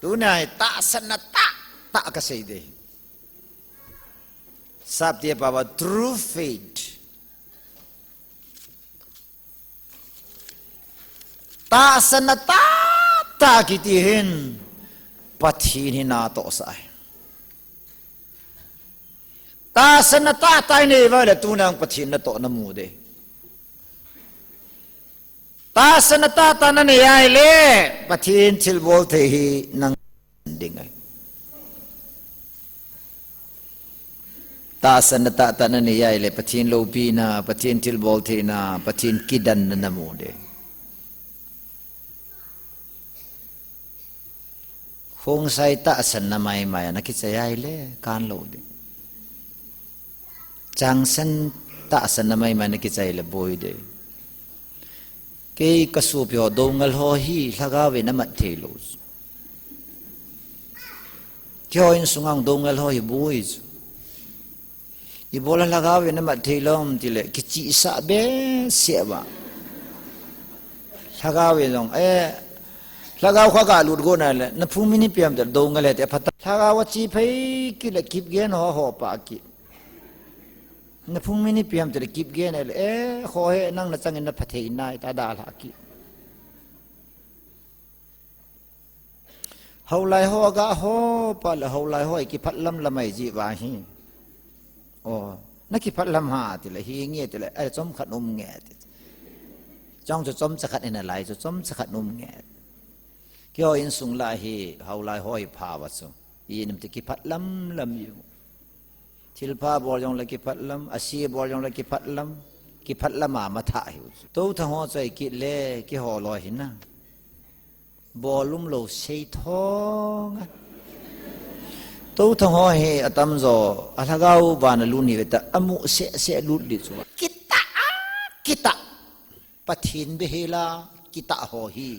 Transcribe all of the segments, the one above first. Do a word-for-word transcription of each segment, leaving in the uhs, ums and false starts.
Tuna hi tahsanna tahtah kasei ding. Sapte pao a true faith. Tahsanna tahtah kiti hin Pathen hi natohsah ahi. Tahsanna tahtah inei uva ahile tuna Pathen natoh namu ding. Tahsanna tahtah nanei ahile Pathen thilbol thei hi nang ding ahi. Tahsanna tahtah nanei ahile Pathen loupina, Pathen thilbol theina, Pathen kidanna namu ding. Khongsai tahsanna maimai a nakichai ahile kan lou ding. Changsan tahsanna maimai a nakichai le boi ding. Kei kasopi ho Doungel ho hi lhagao in amat theilou chu. Keiho insunga Doungel ho hi boi chu. Ibola lhagao in amat theilou ham tile kichihsah behseh uva. Lhagao in jong, eh, lhagao kha galut got nale, naphung min ipi ham tile Doungel ahi ti aphat. Lhagao ache phei kit le Kipgen ho ho pah kit. Naphung min ipi ham tile Kipgen ahile, eh, kho he nang nachangin napha thei nai tia dalha kit. Houlai ho aga ho pah le houlai ho hi kiphatlam lam ahi jeh uva hi. O, nakiphatlam ham tile, hinge tile, eh, chomkhat um nge ti. Chong chu chomcha khat in alai chu, chomcha khat um nge. Keiho insung lah hi houlai ho hi pha uva chu. Ijeh inem ti kiphatlam lam u. Thilpha bol jongle kiphatlam, ase bol jongle kiphatlam, kiphatlam a matha ahiu chu. Touthang ho chu ahikit le, keiho loi hi na. Bol umlou seithong a. Touthang ho hi atamjo, alhagao vana lut ni veta, amu sehseh lut li chu. Kitah a, kitah. Pathen behseh a, kitah ho hi,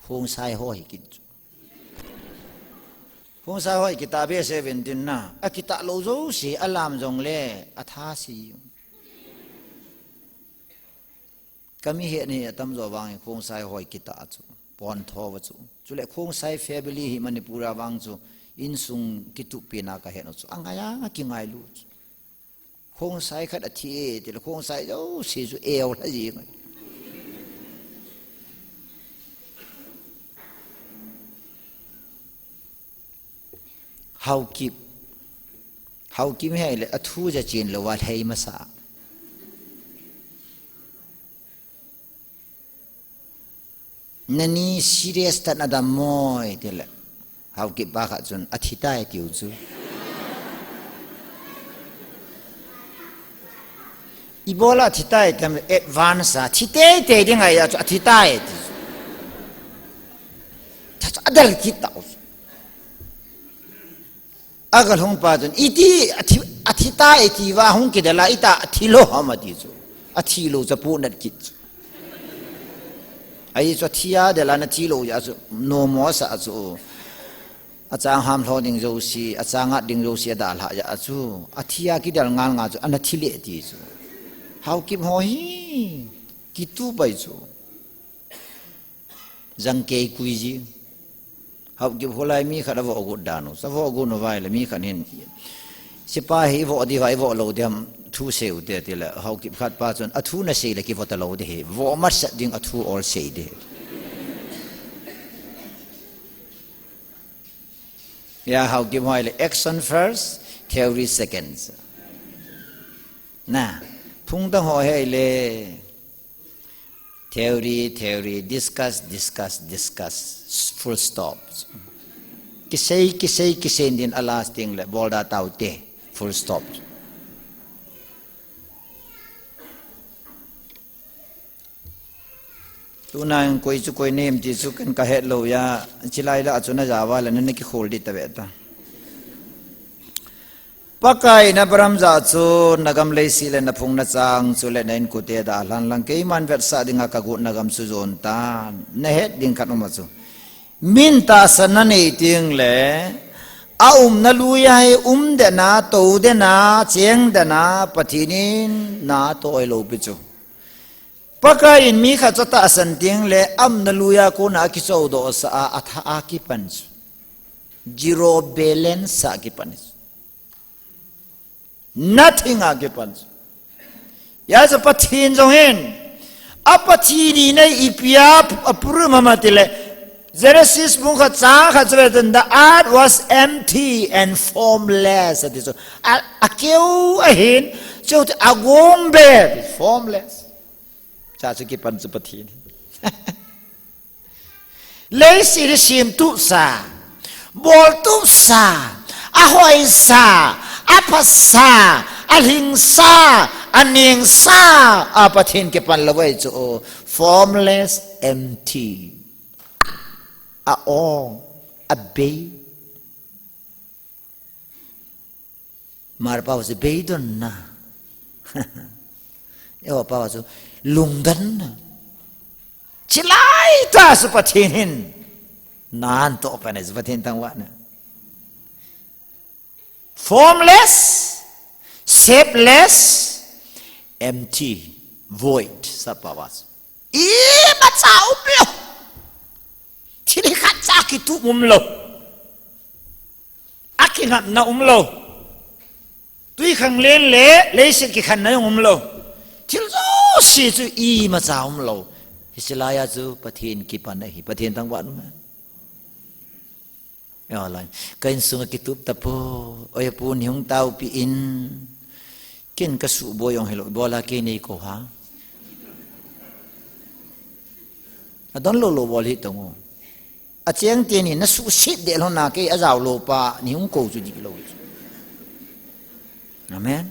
Khongsai ho hi kit chu. Khongsai ho hi kitah behseh uvin tin na, akitah lou jouse, alam jongle, atha se. Kami het ni atamjo vang hi Khongsai ho hi kitah chu, pontho uva chu. Chule Khongsai family hi Manipur a vang chu, insung kitup pen a kahet u chu, angai a kingailu chu. Khongsai khat athi e, tile Khongsai jouse chu eulha jeng ahi. Haokip. Haokip hi ahile, athu ja chen louva lhai masa. Nani serious tah in nadam moi, tile. Haokip pa khat chun, athi tai tiu chu. Ibola athi tai tam advance a, thi teitei ding ahi a chu, athi tai ti chu. Cha cha adel kit tau chu. Agalhung pa chun, iti, athi, athi tai tia hung kidel a, ita, athi lou ham ati chu. Athi lou chu apohnat kit chu. Ahi chu athi a del a nathi lou jeh chu, nomo asah chu. Achang ham lho ding jouse, achang at ding jouse adalhah jeh chu. Athi a kidel ngal ngal chu, ana thi le ti chu. Haokip ho hi, kitup pai chu. Jangkei kui ji. Haokip holai mi khat avoh got dan u. Avoh got uva ahile mi khat hin. Sepai hi ivoh diu ham, ivoh lou diu ham thu seiu te tile. Haokip khat pa chun athu nasei le kivoh talou ding ahi. Voh masat ding athu ol sei ding ahi. Ya, Haokip ho ahile action first, theory second. Na, phungdang ho ahile. Theory, theory, discuss, discuss, discuss, full stop. Kisei, kisei, kisei din a lasting le, bol da tau te, full stop. Tuna in koi chu koi nem ti chu ken kahet lou ya, chilai la chu najao le nana kikhol di ta ve ta. Pakai in Abraham jah chu nagam leiset le naphung nachang chule na inkote dalhan lang keiman vetsah dinga kagot nagam chu jon tan. Nahet ding khat um a chu. Min tahsan nanei teng le, aumna lui a hi um den a, tou den a, cheng den a, Pathen in natoh lou pi chu. Pakai in mi khat chu atahsan teng le, aumna lui a kona akichodoh sah a, atha a kipan chu. Zero balance a kipan. Nothing a kipan. Hijeh a Pathen jong hin, a Pathen hina ipi a, a prove ham ati le, Genesis bung khat chang khat chu ve tan, "The earth was empty and formless," ati chu. A, akeu ahin, chu agong be, formless. Cha chu kipan chu Pathen. Leiset hi semtup sa, boltup sa, ahoi sa, apha sa, alhing sa, aneng sa, a Pathen kipan lou ahi chu, formless, empty. A-ong, abei. Hmar pao chu beidonna. Eiho pao chu lungdonna. Chulai tah chu Pathen hin. Nan toh pan chu Pathen thangvahna. Formless, shapeless, empty, void, sa pao chu. Imacha umlou. Thil khatcha kitup umlou. Akingapna umlou. Twikhanglen le leiset kikhenna jong umlou. Thil jouse chu imacha umlou. Hiche laiya chu Pathen kipan ahi, Pathen thangvah nom e. Ka insunga kitup tapoi, oi pu, nei hung taopi in. Ken kasuhboi jong hilou, ibola kei neikou ham. Adonlou lou bol hih tong o. Acheng teni nasuhset deh lhon a kei ajao lou pa, nei hung kou chu dihlou. Amen.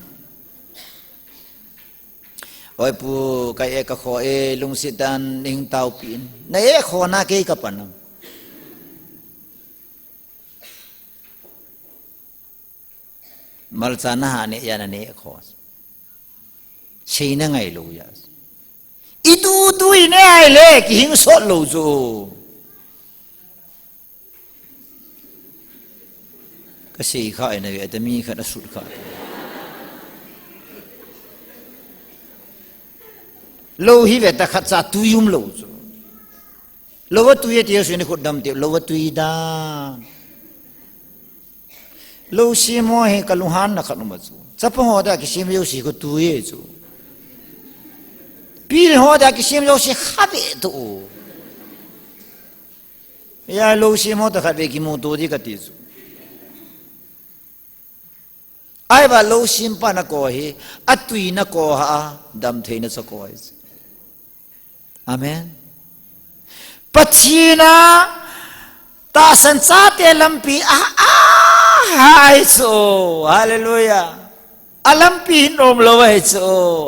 Oi pu, ka eh ka kho e, lungset tah in nei hung taopi in. Na eh khona kei kapan am. Malcha nahah neh a naneh kho. Seina ngailou a. Idudu ineh a ahile, kihing sot lou chu. Kasei kha e, nave ta mi khat asut kha. Lou hi ve ta khatcha tui umlou chu. Lou a tui e ti, Jesu in khut dam ti, lou a tui dan. Lou sem ho hi kalunghanna khat um a chu. Chapang ho dia kisem jouse khu tui e chu. Pi le ho dia kisem jouse kha ve tu. Hia lou sem ho toh khat ve kimuto di kati chu. Ahivang lou sem pa nakou hi, atui nakou ha, damtheina chu akou ahi chu. Amen. Pathen a tahsan chate lampi a, a, ahi chu. Hallelujah. Alampi hi nomlou ahi chu.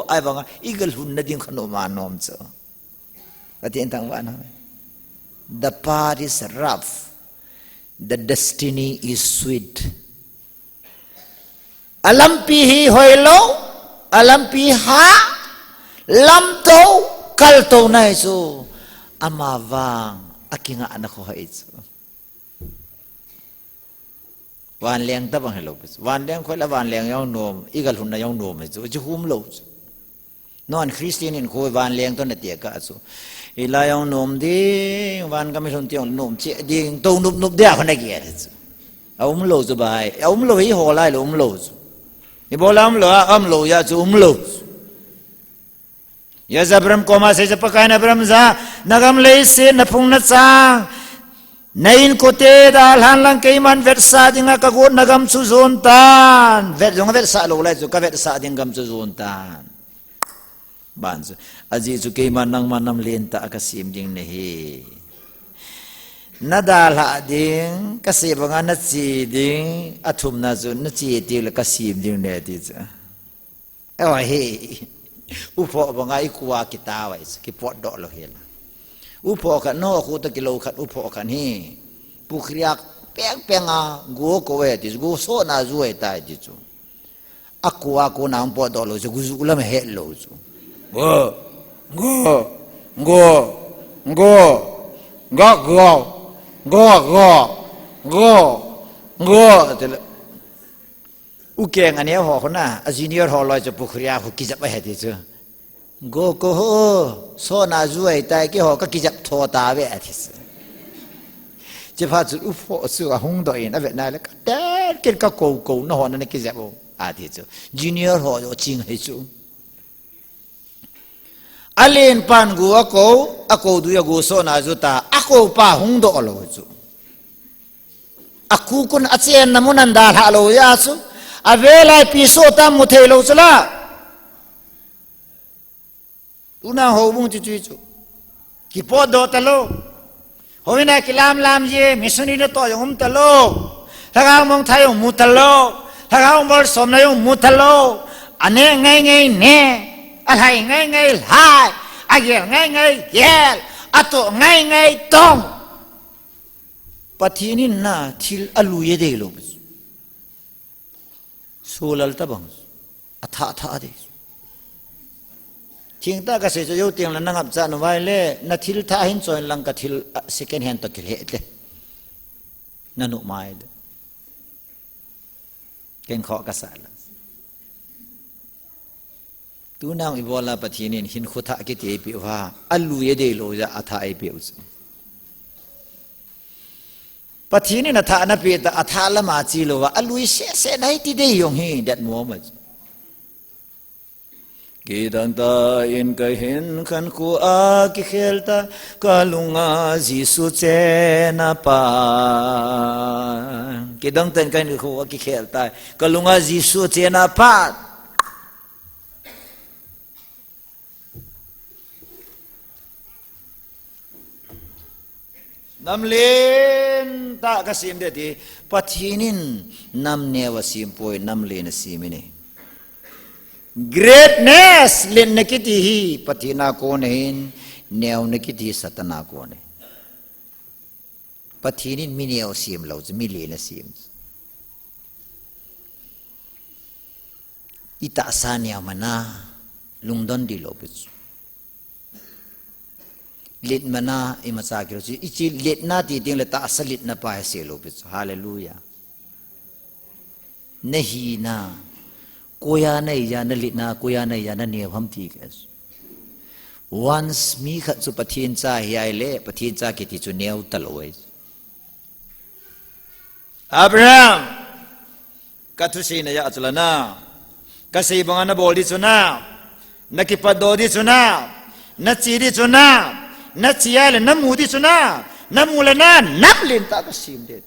Ahivanga igalhunna ding kha nom a nom chu. Pathen thangvah in. The path is rough. The destiny is sweet. Alampi hi hoilou, alampi ha, lamtou, kaltouna ahi chu, amavang akingahna kho ahi chu. Vanleng tabang hilou chu. Vanleng khoi la vanleng jong nom, igalhunna jong nom ahi chu, chu umlou chu. Non Christian in khu vanleng toh nati kah chu. Hilai jong nom ding, van gam ilhun teng jong nom cheh ding, tou nop nop dia khu nagel chu. Aumlou chu bang, aumlou hi holai lou umlou chu. Ibola umlou, aumlou jeh chu umlou chu. Hijeh a Abraham koma asei chu, Pakaiyin Abraham jah a, nagam leiset, naphung nachang, na inkote dalhan lang keiman vetsah dinga kagot nagam chu jon tan. Vet jong avetsah lou lai chu, kavetsah ding gam chu jon tan. Ban chu, ajeh chu keiman nangma nam lentah a kasem ding nahi. Nadalhah ding, kasei banga nache ding, athumna chu nache teng le kasem ding nahi ati chu. Ahi, uphoh banga ikua kitao ahi chu, kipotdoh lou hela. Uphoh khat, nao khu toh kilou khat, uphoh khat hi. Pukhri a peng peng a, go kou ahi ati chu, go sona ju ahitai ati chu. Akua kona hung potdoh lou chu, go ju lam ahet lou chu. Go, go, go, go, go, go, go, go, go, go, ati le. Ukeng aneo ho khu na, a junior ho loi chu pukhri a khu kijap ahi ati chu. Go ko ho, sona ju ahitai, keiho kakijap tho tauve ati chu. Chuphat chu u pho chu ahung doh in, avet nai le, "Ka tel kin ka kou kou, nangho na na kijep o," ati chu. Junior ho jo ching hi chu. Alen pan gu akou, akou dui agu so na ju ta, akou pa hung doh lou chu. Akukun achenna mun ana dalha lou ja chu. Avel a ipi so tam mu thei lou chu la. Tuna houbung chu chu chu. Kipotdoh talou. Houin a kilam lam ji, missionary natoh jong um talou. Lhagao mong tha jong mu talou. Lhagao bol somna jong mu talou. Ane ngai ngai ne. Alhai ngai ngai lhai. Agel ngai ngai gel. Atoh ngai ngai tong. Pathen in na thil alui adei lou. Solal tabang. Athah thah adei. Thengtah kasei chu, jou teng le nangap cha nu vai le, na thil thah hin choi in lang ka thil, ah, second hand toh kile te. Nanu mai de. Ken kho kasa la. Tuna ibola Pathen in hinkho thah kiti eipeh uva, alui adei lou ja athah eipeh u chu. Pathen in athah napeh ta, athah lama che louva, alui seh seh na hiti dei jong hi, that moment. Kidang tah in kahin khankho a kikhel tai, kalunga Jesu chena pat. Kidang tah in kahin khankho a kikhel tai, kalunga Jesu chena pat. Nam lentah kasem ding ati, Pathen in nam neo asem poi, nam len asem in ahi. Greatness, lenna kiti hi Pathen a kon ahin, neona kiti hi Satan a kon ahi. Pathen in mi neo asem lou chu, mi len asem chu. Itahsa neo mana, lungdon ding lou pi chu. Len mana imacha kilou chu, ichi lenna ti ding le tahsa lenna pa hi se lou pi chu. Hallelujah. Nahina, koiya nahi ja, nalenna, koiya nahi ja, naneo ham ti ke. Once mi khat chu Pathen cha hi ahile, Pathen cha kiti chu neo talou ahi. Abraham, ka thuseina ja chu la na, kasei banga nabol ding chu na, nakipatdoh ding chu na, nache ding chu na, nache ahile namu ding chu na, namu le na, nam lentah kasem ding.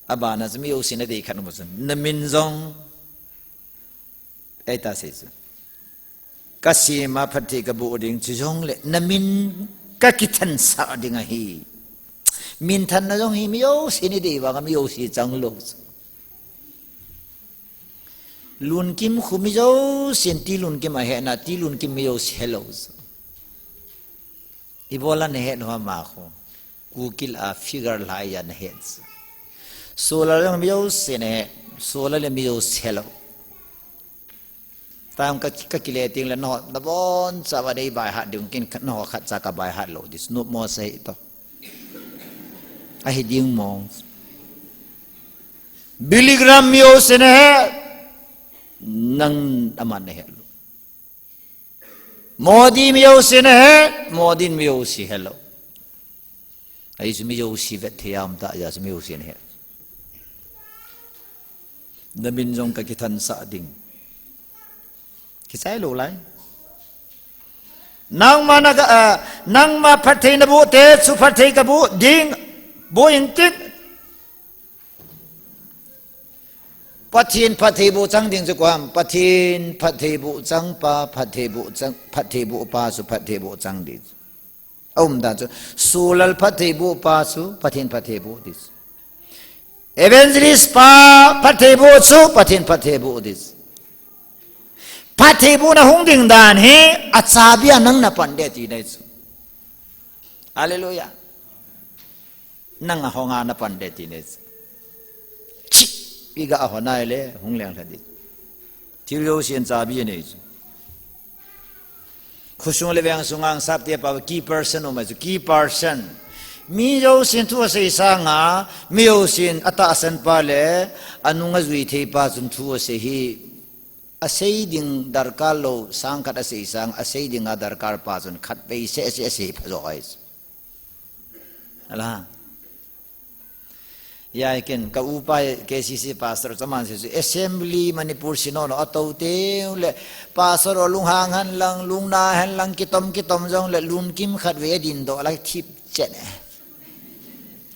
Abana chu mi jousen adei khat um chu, namin jong, eita sei chu. Kasem a phatthei kaboh ding, chujongle namin kakithansah ding ahi. Minthanna jong hi mi jousen idei vanga mi jouse chang lou chu. Lunkim khu mi jousen T. Lunkim ahetna, T. Lunkim mi jouse helou chu. Ibola nahet u ham a khu. Kukil a figure lhai ja nahet chu. Solal jong mi jousen ahet, Solal le mi jouse helou. Tam ka, kakile teng le nangho, nabonchauva nei baihat ding, ken nangho khatcha kabaihat lou ding chu, nopmo sa hih toh. Ahi ding mong. Billy Graham mi jousen ahet, nang aman nahet lou. Modi mi jousen ahet, Modi in mi jouse helou. Ahi chu mi jouse vet thei a um ta ja chu mi jousen ahet. Namin jong kakithansah ding. Kichai lou lai. Nangma na ka, ah, nangma phatthei naboh te chu phatthei kaboh ding. Boh intin. Pathen phattheiboh chang ding chu koi ham? Pathen phattheiboh chang pa, phattheiboh chang, phattheiboh pa chu phattheiboh chang ding. Aum dan chu, Solal phattheiboh pa chu Pathen phattheiboh ding. Evangelist pa phattheiboh chu Pathen phattheiboh ding. Phattheibohna hung ding dan hi, achabi a nang napan ding tina ahi chu. Hallelujah. Nang ahonga napan ding tina ahi chu. Chi, iga ahon ahile, hung leng lha ding. Thil jousen chabi anei chu. Khosung le veng sunga angsapte pa key person um ahi chu, key person. Mi jousen thu asei sanga, mi jousen atahsan pa le, anung ajui thei pa chun thu asei hi, asei ding darkar lou, sang khat asei sang, asei dinga darkar pa chun khatvei seh seh asei pha jo ahi chu. Ala. Hijeh chun ka upa K C C pastor chu aman asei chu, Assembly Manipur Synod a tou teng le pastor ho lunghang hen lang, lungna hen lang, kitom kitom jong le lunkim khat vei a dindoh lai thip chen e.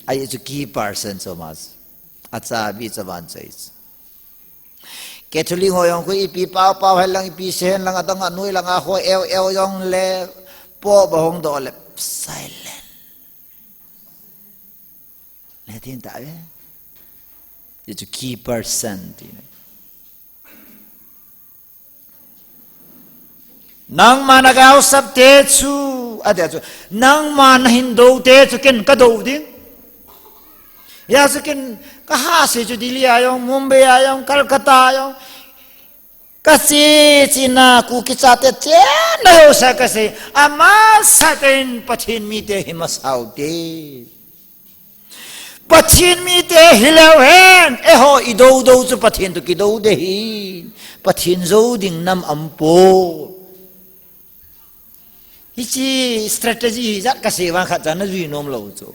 Ahi chu key person chu ama chu. Achabi chu aman chu ahi chu. Catholic ho jong khu ipi pao pao hen lang, ipi sei hen lang, adang a noi lang a ho eo eo jong le po ba hung doh le silent. Le tin ta ve. Hichu key person ti na. Nangma na gaosap te chu, ati chu. Nangma na hin dou te chu ken ka dou ding. Hijeh chun ken ka ha sei chu Delhi a jong, Mumbai a jong, Calcutta a jong. Ka che che na Kuki chate chenna jouse a ka sei. Amasa tah in Pathen mite hi masa u hite. Pathen mite hi leu hen, eiho i dou dou chu Pathen toh kidou ding ahi. Pathen jou ding nam aumpoi. Hiche strategy hi jat ka sei vang khat cha na jui nom lou chu.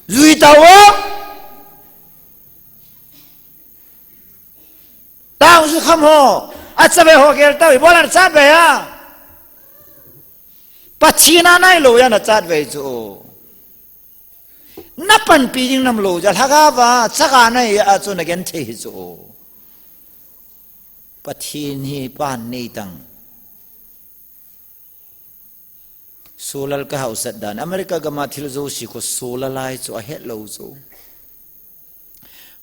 Jui tao. Tao ju kham ho. Acha ve ho gel tao. Ibola na chat ve a. Pathen a nai lou a na chat ve chu. Na panpi ding nam lou ja lhagao va, chaka nei a chu na genthei hi chu. Pathen hi pan nei tang. Solal ka hausat dan. America gam a thil jouse khu solal ahi chu ahet lou chu.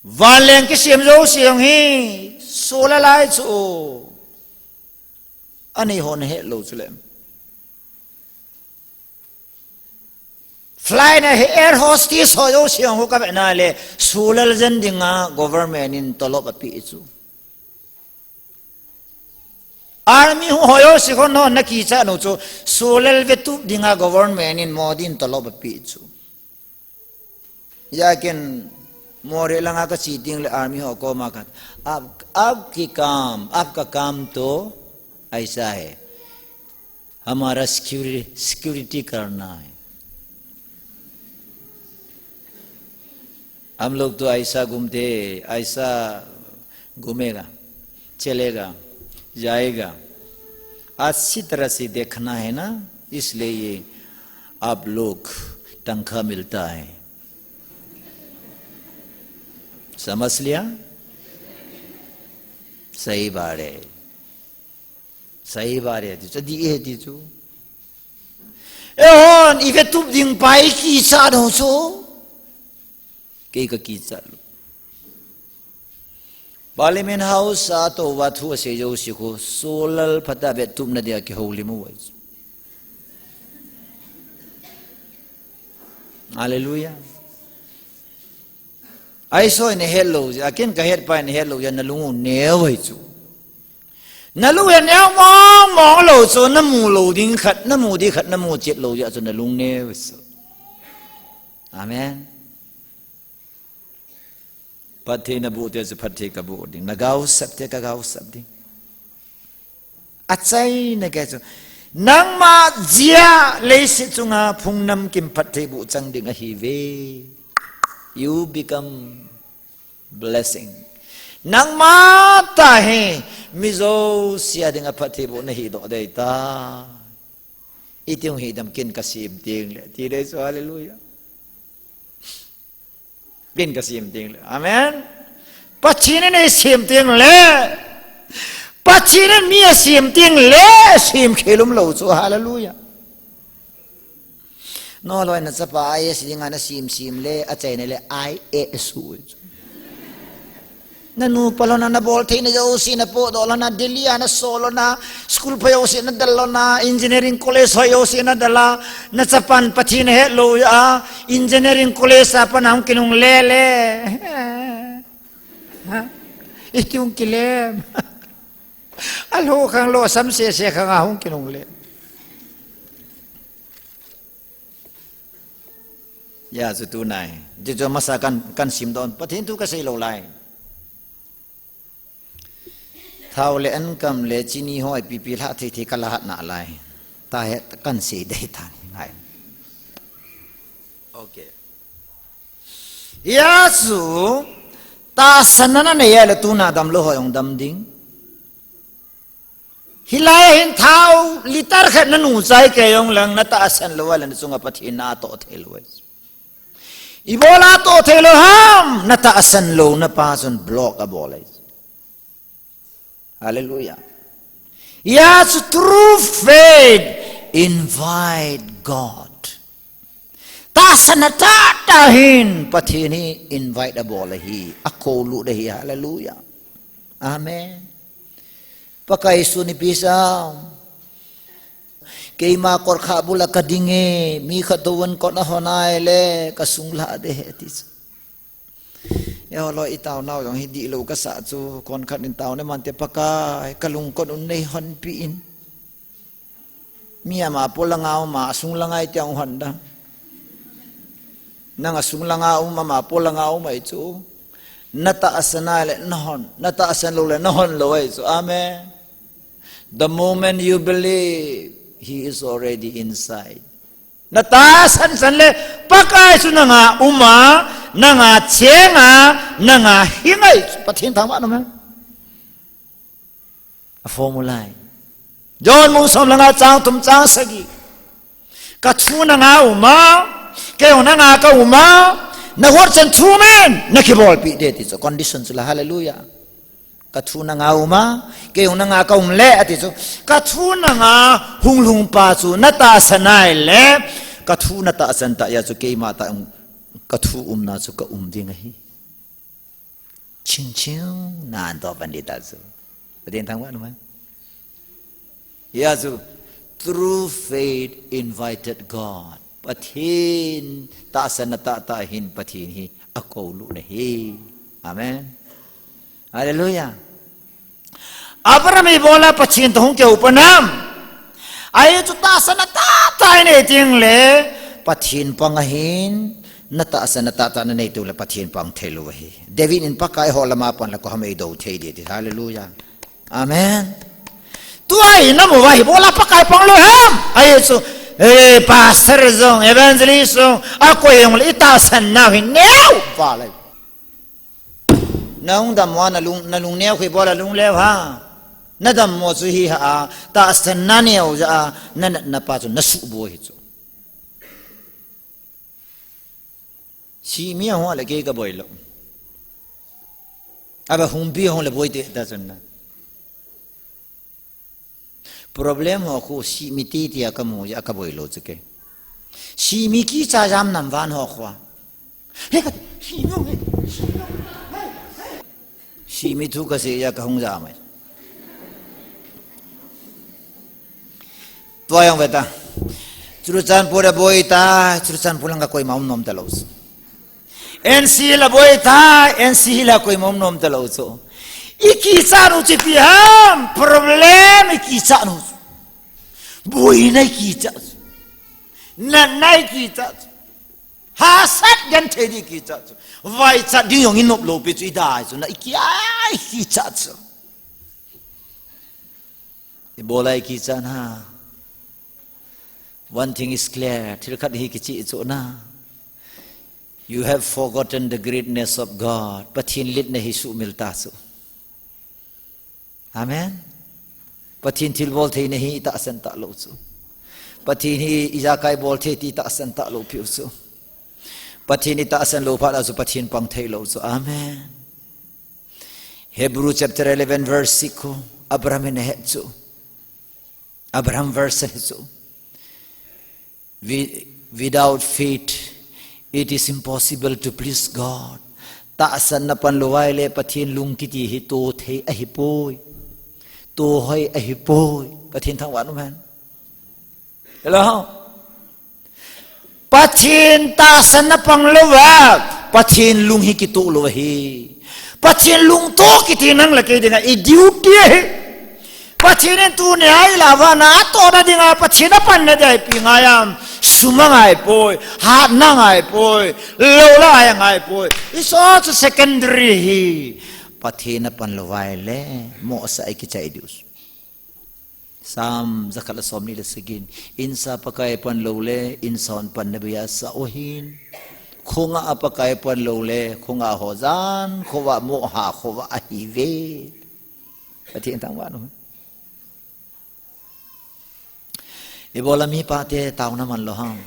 Vanleng kisem jouse jong hi solal ahi chu. Anei ho na het lou chu le. Flight na hi air hostess ho jouse jong khu ka ve na le, solal jen dinga government in tolop apeh chu. Army ho jouse khu no na kicha nau chu, solal vetup dinga government in Modi in tolop apeh chu. Hijeh chun Moreh langa ka che teng le army ho koma khat, आप, आपकी काम, आपका काम तो ऐसा है, हमारा security, security करना है। हम लोग तो ऐसा घूमते, ऐसा घूमेगा, चलेगा, जाएगा, अच्छी तरह से देखना है ना, इसलिए ये आप लोग तनख्वाह मिलता है। समझ लिया? सही बात है। Sahibare ti chu, adih e ti chu. Eihon, i vetup ding pa i kichat u chu. Kei ka kichat lou. Parliament House a touva thu asei jouse khu, solal phat a vetupna dia kihoulim u ahi chu. Hallelujah. Aiso in ahet lou jeh, aken kahet pa in ahet lou jeh, nalung u neo ahi chu. Nalung u neo mong mong lou chu, namu lou ding khat, namu ding khat, namu chet lou jeh chu nalung neo ahi chu. Amen. Phatthei naboh te chu phatthei kaboh ding, nagaosap te kagaosap ding. Achaina kei chu, nangma jeh a leiset chunga phung namkim phattheiboh chang ding ahiuve. You become blessing. Nangma tah hi mi jouse a dinga phattheiboh nahidoh ding ahitai. Iti hung hidam, ken kasem teng le. Ti ding chu, hallelujah. Ken kasem teng le. Amen. Pathen in eisem teng le. Pathen in mi asem teng le. Sem khel umlou chu. Hallelujah. Noloi nachapa I A S dinga nasem sem le. Achaina le I A S u chu. Nanu pa lhona, nabol theina jouse napohdoh lhona, Delhi a naso lhona, school pha jouse nadal lhona, engineering college ho jouse nadal a, nachapan Pathen ahet lou a, engineering college a pat a hung kinungle le. Ha? Iti hung kilem. Alou khang lou, sam sese khang a hung kinungle. Hijeh chu tunai. Ti chu masa kan, kan simdoh, Pathen thu kasei lou lai. Thao le ankam le chini ho ipi ipi lha thei thei kala hat nalai. Tahe kan sei ding tan ngai. Okay. Hia chu, tahsan na nanei a le tuna damlou ho jong dam ding. Hilai a hin thao liter khat nanu chai kei jong leng natahsan lou a le nachunga Pathen natoh thei lou ahi. Ibola toh thei lou ham, natahsan louna pa chun block abol ahi. Hallelujah. Hia chu true faith invite God. Tahsan na tahtah hin Pathen hi invite abol ahi, akoulut ahi. Hallelujah. Amen. Pakai Jesu nipi sa. Keima kot khat bula kading e, mi khat toh vun kot ahon ahile, kasung lah ding ahi ti chu. Eiho loi itaonau jong hi dihlou kasah chu, konkhat in taona mante Pakai, kalungkot un neihonpeh in. Mi ama polanga um a, asung langa iti ahon dam. Nang asung langa um, ama polanga um ahi chu. Natahsan a le nahon, natahsan lou le nahon lou ahi chu. Amen. The moment you believe, He is already inside. Natahsan san le, Pakai chu nanga um a, nanga cheng a, nanga hing ahi chu. Pathen thangvah in um hen. A formula ahi. John bung som le nga chang thum chang sagi. Kathu nanga um a, kei jong nanga kaum a, nagot chan thum in, nakibolpeh ding ti chu condition chu la, hallelujah. Kathu nanga um a, kei jong nanga kaum le ati chu. Kathu nanga hung lhung pa chu natahsan ahile, kathu natahsan tah jeh a chu keima tah jong kathu umna chu kaum ding ahi. Ching ching, na anto pan ding tah chu. Pathen thangvah in um hen. Hia chu, true faith invited God. Pathen tahsan na tahtah hin Pathen hi akoulut ahi. Amen. Hallelujah. Abraham ibola Pathen toh hung kihou pan am? Ahi chu tahsan na tahtah in eiti le, Pathen pang ahin, natahsan na tahtah nanei teng le Pathen pang thei lou ahi. David in Pakai ho lama pan le koi ham eidou thei ding ati. Hallelujah. Amen. Tua hi namu uva ibola Pakai pang lou ham? Ahi chu, eh, pastor jong, evangelist jong, akoi jong le itahsan nau hi neo val ahi. Nahung dammo a nalung, nalung neo khu ibola lung leo ham? Nadammo chu hi ha a, tahsan na neo jeh a, nanatna pa chu nasuh boi ahi chu. Sihmi ahung le kei kaboi lou. Aba humpi ahung le boi tei ta chun na. Problem ho khu sihmi titi a kamu jeh a kaboi lou chu kei. Sihmi kicha jam nam van ho khu a. He ka, sihmi ho he. Sihmi thu kasei jeh a kahung jam e. Tua jong ve ta. Churachandpur a boi ta, Churachandpur lang a koima um nom talou chu. N C Hills a boi ta, N C Hills a koima um nom talou chu. I kichat u chu ipi ham, problem i kichat u chu. Boina i kichat chu. Natna i kichat chu. Hahsat genthei ding i kichat chu. Vaichat ding jong i nop lou pi chu i dai chu na i ki, ai kichat chu. Ibola i kichat ham? One thing is clear. Thil khat hi kicheh chu na. You have forgotten the greatness of God. Pathen litna hi sumil ta chu. Amen. Pathen thilbol theina hi i tahsan talou chu. Pathen hi ijakai bol thei ti i tahsan talou piu chu. Pathen i tahsan lou phat a chu Pathen pang thei lou chu. Amen. Hebrew chapter eleven verse six khu, Abraham in ahet chu. Abraham verse ahi chu. Wi-, without faith, it is impossible to please God. Tahsan na pan lou ahile Pathen lung kiti hi to thei ahipoi. To hoi ahipoi. Pathen thangvah in um hen. Hello? Pathen tahsan na pang lou a, Pathen lung hi kitoh lou ahi. Pathen lungtoh kiti nang le kei dinga i duty ahi. Pathen in tuni a i lah uva na atohna dinga Pathen apanna dia ipi ngai ham? Sum angai poi, hatna angai poi, lou la ai angai poi. It's all secondary ahi. Pathen apan lou ahile, mohsah a i kichai diu. Psalm jakhat le somni le sagi in, insa Pakai pan lou le, insa hon panna bei a sah u ahin. Khonga a Pakai pon lou le, khonga ho jan khovah, moh ha khovah ahi ve. Pathen thangvah un. Ibola mipa te taona man lou ham?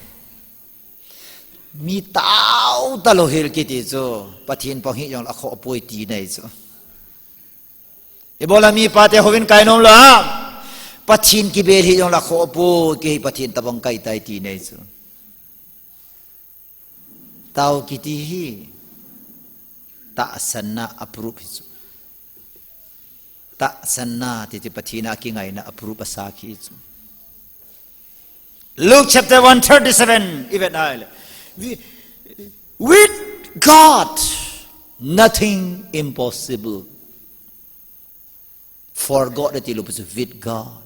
Mi tao talou hel kiti chu, Pathen pang hi jong la khoh poi ti nei chu. Ibola mipa te houin kai nom lou ham? Pathen kibel hi jong la khoh poi, kei Pathen tabang kai tai ti nei chu. Tao kiti hi tahsanna a proof hi chu. Tahsanna ti chu Pathen a kingaina a proof a sakhi chu. Luke chapter one thirty-seven, even I. With God, nothing impossible. For God, ati lou pu chu with God.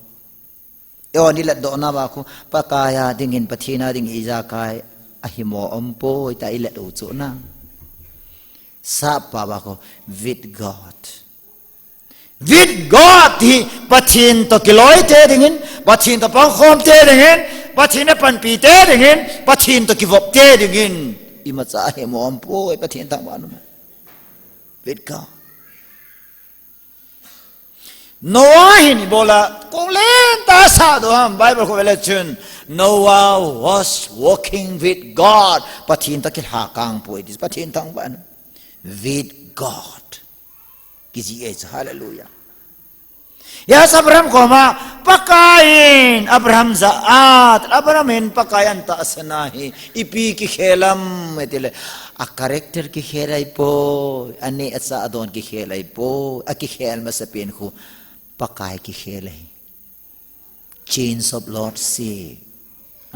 Eiho ni let doh na ba khu, Pakai a dingin, Pathen a dingin ijakai ahi mo um poi, tia i let u chu na. Sap pa ba khu, with God. With God hi Pathen toh kiloi te dingin, Pathen toh pangkhom te dingin, Pathen a panpi te dingin, Pathen toh kivop te dingin. Imacha ahi mo um poi, Pathen thangvah un. With God. Noah hin ibola kong lentah sah doh ham, Bible khu vele chun, Noah was walking with God. Pathen toh kilha kang poi, Pathen thangvah un. With God. Kiji e chu, hallelujah. Yes, Abraham koma, Pakai in Abraham jah a, Abraham hin Pakai a tahsan ahi, ipi kikhel ham, iti le, a character kikhel ahi poi, aneh achah adon kikhel ahi poi, akikhel masapen khu, Pakai kikhel ahi. Change of lordship.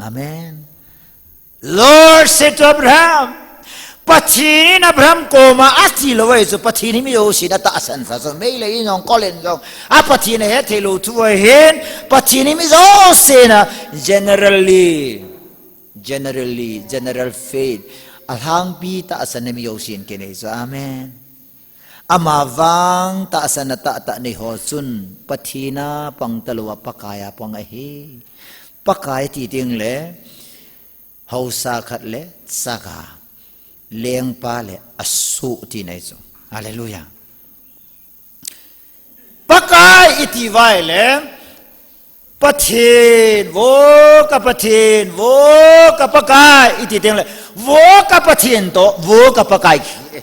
Amen. Lord said to Abraham, Pathen in Abraham koma ati lou ahi chu, Pathen hi mi jousen atahsan sa chu, mei le in jong, kol in jong, a Pathen ahet thei lou thu ahin, Pathen hi mi jousen a, generally, generally, general faith, alhangpi tahsan hi mi jousen kinei chu. Amen. Ama vang tahsan a tahtah nei ho chun, Pathen a pang talou a Pakai a pang ahi. Pakai ti teng le, haosa khat le, chaga, lengpa le, asoh ti nei chu. Hallelujah. Pakai iti vai le, Pathen, vo ka Pathen, vo ka Pakai iti teng le, vo ka Pathen toh, vo ka Pakai khi.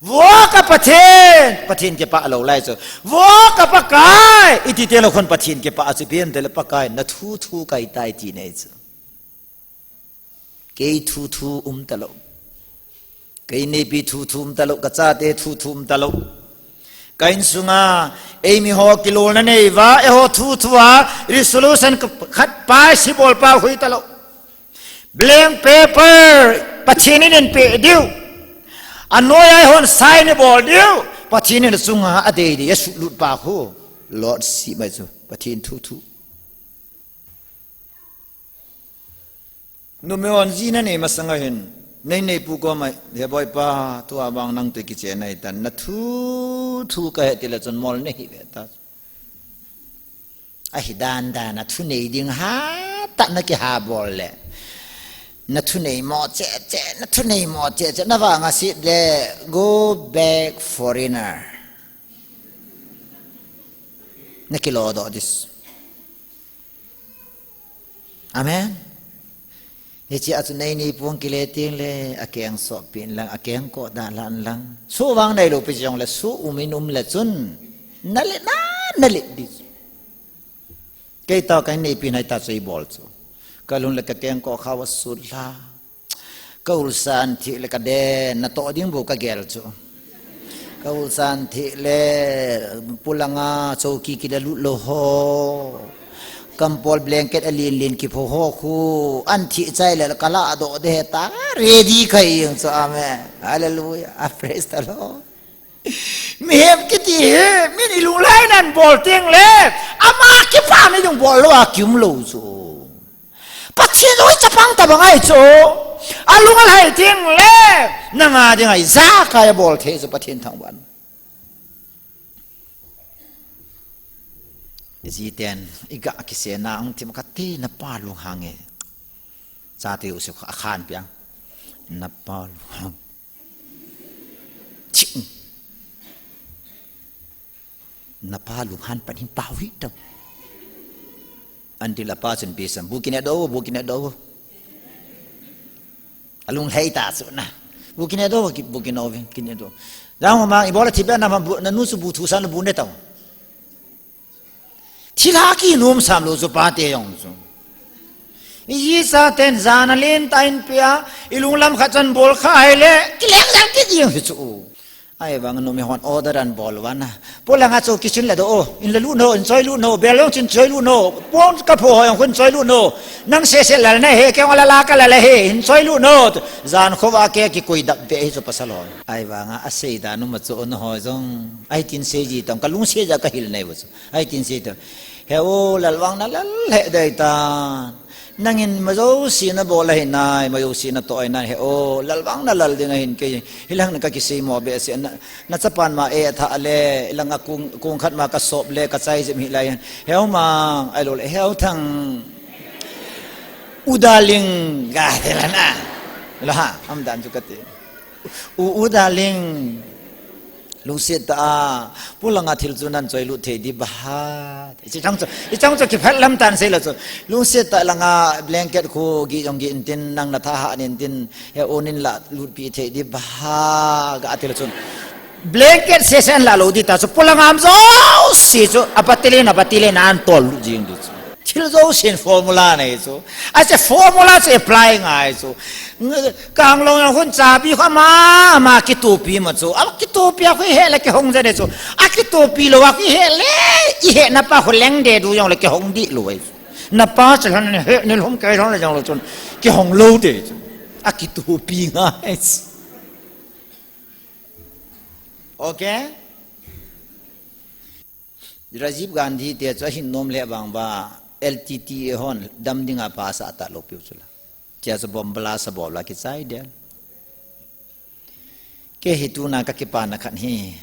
Vo ka Pathen, Pathen kipah lou lai chu. Vo ka Pakai, iti teng le khun Pathen kipah chu, ipi ham itile Pakai na thu thu kai tai ti nei chu. Kei thu thu um talou. Kei neipi thu thu um talou, ka chate thu thu um talou. Ka insunga, eimi ho kilolna nei uva, eiho thu thu a, resolution khat pass ibol pa hui talou. Blank paper, Pathen in eipeh diu. Anoiya eihon sign ibol diu. Pathen in achunga adei dei, asuhlut pa khu. Lord si mai chu, Pathen thu thu. Numei hon ji nanei masang a hin, nei neipu koma, he boipa, tua vang nang toh kichen ahitan, na thu thu kahe tile chun mol nahi ve ta. Ahi dan dan a thunei ding hatah na kiha bol le. Na thunei mo cheh cheh, na thunei mo cheh cheh, na vang a sit le, go back foreigner. Na kilo doh dis. Amen. Hiche a chu nei neipu kile teng le, akeng soh pin lang, akeng koh dan lan lang. Su vang neilou pi jong le, su um in um le chun. Na le na, na le dis. Kei tah ka neipi nai ta chu ibol chu. Ka lhun le ka kengkoh kha va sut lha. Ka ulsa athi le ka den, natoh ding bou ka gel chu. Ka ulsa athi le pulanga chowki kila lut lou ho. Kampol blanket alen len kipho ho khu. Athi chai le ka ladoh de ta. Ready ka hijong chu, amen. Hallelujah. Ah, praise the Lord. Mihem kiti hi, min ilunglhai nan bol teng le, ama kipah na ding bol lou a kium lou chu. Pathen jong hi chapang tabang ahi chu. Alunglhai teng le, nanga ding ahi, ijakai abol thei chu Pathen thangvah in. Ijiten, iga kisena, ang tim kati na pa lunghang e. Chate u se kha khan piang. Napa lunghan. Ching. Napa lunghan pan hin pau hi tau. Anti lapa chun pi sam. Bu kine do, bu kine do. Alung lhei ta chu na. Bu kine do, ki-, bu kine do, kine do. Jang ma, ibola thi be na ma bu, na nu chu bu thu san bu ne tau. Thilha kinom sam lou chu pate jong chu. Ijeh inem itile jan alen tah in pia, ilunglam khat chan bol kha ahile, kileng jang kit jeng hi chu. Ahivang numei hon order an bol uva na. Polanga chu kitchen la doh o, in la lut un, in choi lut un, bel jong chin choi lut un, pon ka pho ho jong khun choi lut un. Nang sese lal na he, kei jong la la ka lal ahi, in choi lut un. Jan khovah a kei kikoi dap be hi chu pasal ho. Ahivanga asei dan um a chu nangho jong. Ahi tin sei ji tang, ka lungset jeh a ka hil nei u chu. Ahi tin sei tang. He o, lal vang na lal he dei tan. Nangin majouse na bol ahi nai, majouse na toh ahi nai. He o, lal vang na lal ding ahin kei. Hilang na ka kisei mo be se na, na chapan ma e tha le, lang a kung, kung khat ma ka sop le, ka chai jep hi lai. He o mang, ai lo le, he o thang. U darling, ga te la na. La ha, am dan chu ka ti. U, u darling. Lungset tah a, polanga thil chu nan choi lut thei di ba ha. Hiche chang chu, hiche chang chu kiphat lam tan sei la chu. Lungset tah langa blanket khu gi jong gi intin, nang na tha ha nin tin, he o nin la lut pi thei di ba ha, ga ti la chun. Blanket sese an la lou di ta chu, polanga am jouse chu, a battle in, a battle in an tol lut jing di chu. Thil jousen formula nei chu. Ache formula chu apply ngai chu. Kang long jong khun chabi kho ama, ama kitopi ma chu. A kitopi a khu ihe le kihong je ne chu. A kitopi lou a khu ihe le, ihe na pa khu leng de du jong le kihong di lou ai chu. Na pa chu lhon he ni lhom kei lhon le jong lou chun. Kihong lou de chu. A kitopi ngai chu. Okay? Rajiv Gandhi te chu ahin nom le vang uva L T T A hon dam dinga pha asah talou piu chu la. Chea chu bomb blast abol a kichai del. Kei hi tuna ka kipana khat hi.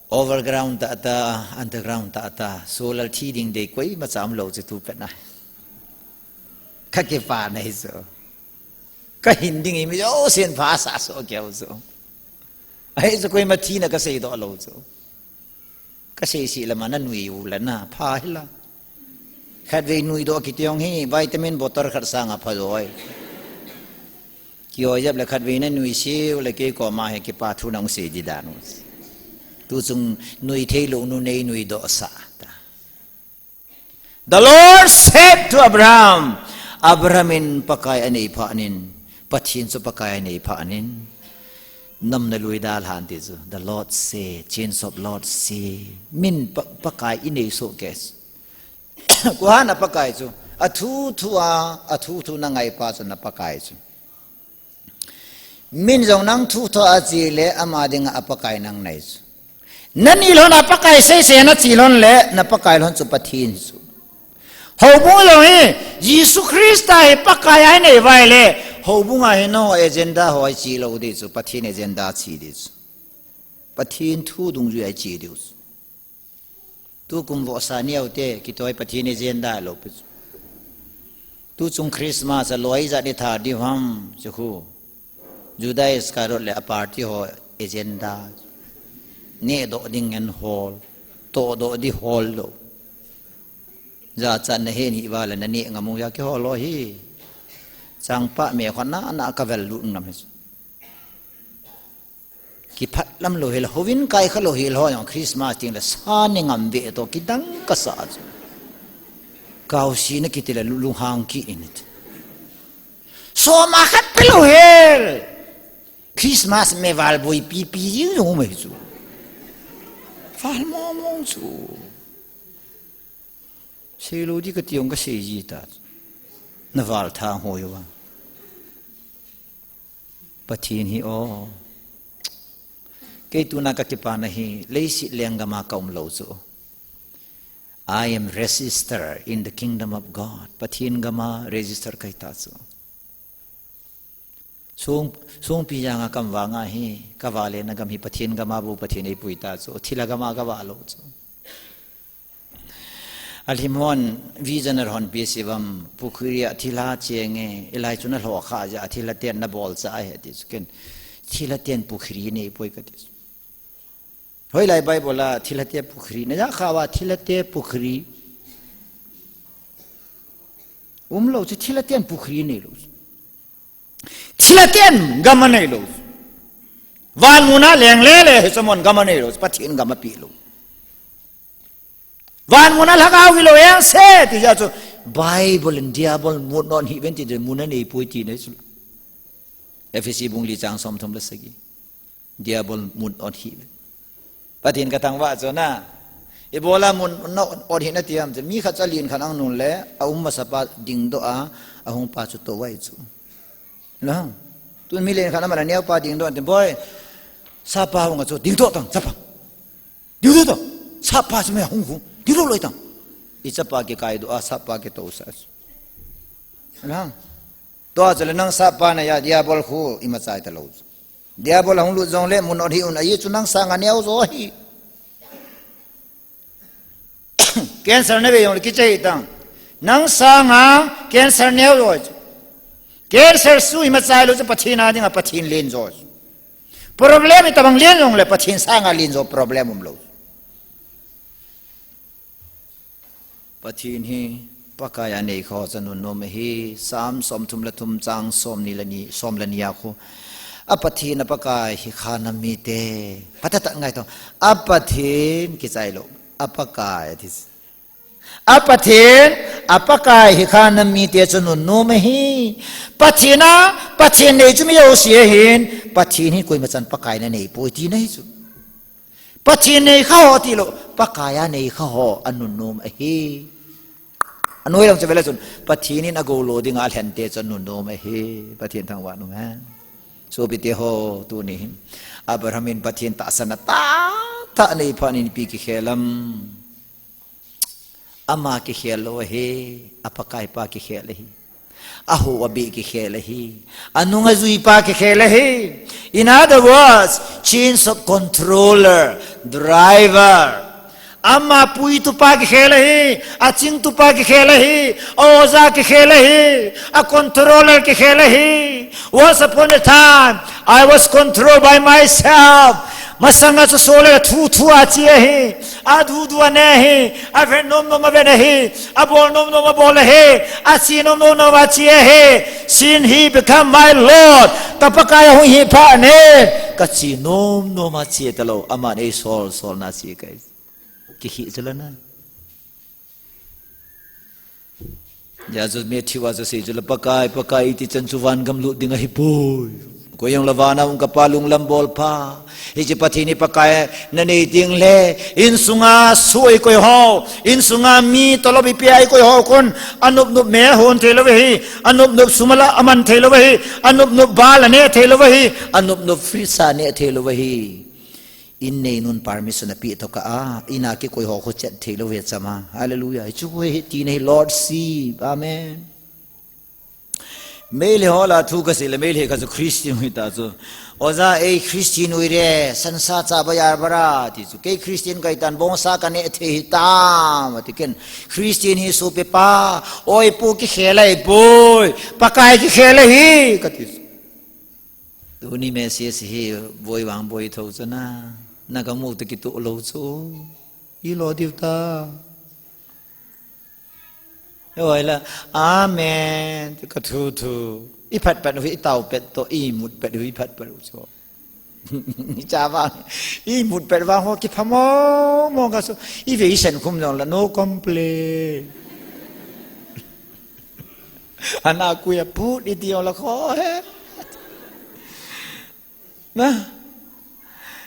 Overground tah tah, underground tah tah, solar thi ding dei koima cha umlou chu tu pet na. Ka kipana hi chu. Ka hin ding hi mi jousen pha asah soh keu chu. Ahi chu koima thina ka seidoh lou chu. Ka sei sih lama na nui u la na, pha hi la. Khatvei nui doh kiti jong hi, vitamin bottle khat sanga pha joi. Kihoi jep le khatvei na nui sih u le kei koma hi kipa thu nang sei di dan u. Tu chung nui thei lou nu nei nui doh sah ta. The Lord said to Abraham, Abraham in Pakai anei phat in, Pathen chu Pakai anei phat in, nam na lui dalhan ti chu, the Lord say, change of Lord say, min Pa-, Pakai inei soh kei. Koi ham na Pakai chu, athu thu a, athu thu na ngai pa chu na Pakai chu. Min jong nang thu thua achi le ama dinga a Pakai nang nei chu. Nani lhon a Pakai seisei na chi lhon le, na Pakai lhon chu Pathen chu. Houbung jong hi, Jesu Christa hi Pakai a inei uva ahile, houbung a hi nangho agenda ho achi lou di chu, Pathen agenda chi di chu. Pathen thu dungjui a chi di chu. Tukum vohsa neo te, kitoi Pathen agenda lou pi chu. Tuchung Christmas a loi ijat i tha di ham, chu khu. Judas Iscariot le a party ho agenda. Neh doh ding ngen hol, toh doh di hol lou. Jachat na he ni uva le na neh ngam u a kihol lou hi. Changpah me khon na, na ka vel lut ngam hi chu. Kiphat lam lou hel, houin kai kha lou hel ho jong Christmas ting le sa ne ngam ve to kidang kasa chu. Kaosi na kiti le lu-, lunghang kit in. Soma khat pe lou hel. Christmas me val boi pi pi jing jong mai chu. Val mo mo chu. Sei lou di kati jong ka sei ji ta. Na val thang hoi uva. Pathen hi o. Kei tuna ka kipana hi, leiset lenggam a ka um lou chu. I am registered in the kingdom of God. Pathen gam a register ka hi ta chu. Song, songpi janga ka um vang a hi, ka vale na gam hi Pathen gam a bou Pathen eipui ta chu, thilha gam a ka va lou chu. Alhim hon vision a hon pi sivam pukhri a thilha cheng e, ilai chu na lho kha ja thilha ten na bol cha he ti chu ken thilha ten pukhri nei poi kati. Hoilai Bible a thilha te pukhri na ja kha va thilha te pukhri. Um lo chu thilha ten pukhri nei lo. Thilha ten gam a nei lo. Van muna leng le le he samon gam a nei lo. Pathin gam a pi lo. Van muna lhagao hi lo yang se ti ja chu Bible in diabol mut non hi ven ti de muna nei poi ti nei chu. Ephesi bung li chang som thum le sagi. Diabol mut non hi ven. Pathin ka thangvah chu na. Ibola mut non hi na ti ham chu mi khat cha lin khan ang nun le a um masa pa ding do a a hung pa chu to wai chu. Lang. Tu mi len khan a mana neo pa ding do ti boi. Sa pa hung a chu ding do tang sa pa. Ding do tang. Sa pa chu me hung hung. Ding do loi tang. I cha pa ke kai do a sa pa ke to sa. Lang. To a chu le nang sa pa na ya diabol khu i ma chai ta lo. Diabol hung lut jong le mut non hi un a i chu nang sa nga neo zo hi. Cancer na ve jong le kichai tang. Nang sanga cancer neo jo. Cancer sui ma chai lo chu Pathin a dinga Pathin len jo. Problem i tabang len jong le Pathin sanga len jo problem um lo. Pathin hi Pakai a nei kho cha nun nom hi Sam som thum le thum chang som ni le ni som le ni a khu. A Pathin a Pakai hi kha na mi te. Pata ta ngai to. A Pathin kichai lo. A Pakai a thi. A Pathin, a Pakai hi kha na mi te chu nun nom hi. Pathin a, Pathin nei chu mi yo si hin. Pathin hi koi ma chan Pakai na nei poi ti nei chu. Pathin nei kha ho ti lo, Pakai a nei kha ho a nun nom ahi. A noi lang chu vele chun, Pathin in a go lo ding a lhen te chu nun nom ahi. Pathin thangvah nung hen. Sopi te ho tu ni hin. Abraham in Pathin tahsan a ta, ta nei pha nin pi ki khelam. Ama kikhel lo ahi, a Pakai pa kikhel ahi. A ho a bi kikhel ahi. A nung a zui pa kikhel ahi. In other words, chains of controller, driver. Ama pui tu pa kikhel ahi. A ching tu pa kikhel ahi. A oja kikhel ahi. A controller kikhel ahi. Once upon a time, I was controlled by myself. Masanga chu sole thu thu a chi ahi. A du du a ne hi, a ven nom nom a ven ahi, a bol nom nom a bol ahi, a chi nom nom nom a chi ahi. Sin he become my Lord. Ka Pakai a hung hi pha ne. Ka chi nom nom a chi ta lo, ama nei sol sol na chi kai. Ki hi chu la na. Ya chu Matthew a chu sei chu la Pakai, Pakai iti chan chu van gam lut ding ahi poi. Koi jong la vana um ka pa lunglam bol pha. Hi chi Pathin hi Pakai na nei ding le. Insunga sui koi ho. Insunga mi tolop i pia i koi ho kun. Anup nup me hon thei lo ve hi. Anup nup sumala aman thei lo ve hi. Anup nup bal a ne thei lo ve hi. Anup nup free sa ne thei lo ve hi. In nei nun permission a pi to ka a, in a kikoi ho khu chet thei lo ve chama. Hallelujah. Chu khu hi ti nei Lord si. Amen. Meile ho la thu ka sei le Meile ka chu Christian hui ta chu. Oja ei Christian hui re, sansa cha ba yar bara ti chu. Kei Christian kai tan bongsa ka ne thei hi ta ma ti ken. Christian hi su pe pa, oi pu kikhel ai poi, Pakai kikhel hi ka ti chu. Tuni message hi boi vang boi tho chu na, na ka mu te kitu lo chu. I lo diu ta. Oi la, amen, ka thu thu. I phat phat u hi, i tao pet to, i mut pet u hi, i phat phat u chu. I cha vang, i mut pet vang ho ki pha mo, mo ka su. I ve i sen khum jong la, no complain. Ana kuya put i ti jong la kho he. Na.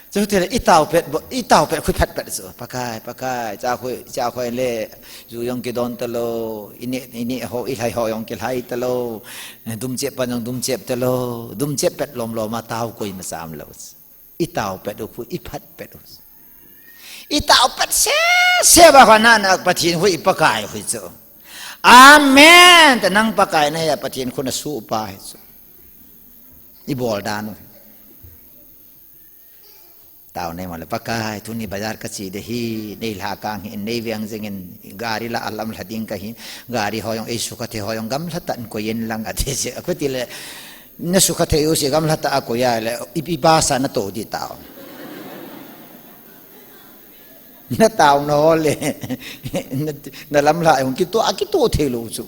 Chu ti le i tao pet bo, i tao pet khu phat pet chu. Pakai, Pakai, cha khu, cha khu le, ju jong kidon ta lo, i ne, i ne ho, i lhai ho jong kilhai ta lo, dum chep pa jong dum chep ta lo, dum chep pet lom lom a tao koi ma sam lo. I tao pet u khu, i phat pet u. I tao pet se, se ba khu na na Pathin khu i Pakai khu chu. Amen. Ta nang Pakai na ya Pathin khu na su pa hi chu. I bol dan u. Tao nei male, Pakai, tuni bazar kache ding ahi, nei lha kang hih in, nei veng jing in, gari la alam lha ding kahi, gari ho jong ei sukha thei ho jong gamlha tah in koi in lang ati se, akhuti le, na sukha thei u se gamlha tah a koi a le, i, i basa na to di tao. Na tao na ho le, na, na lam lha jong kito, akito thei lou chu.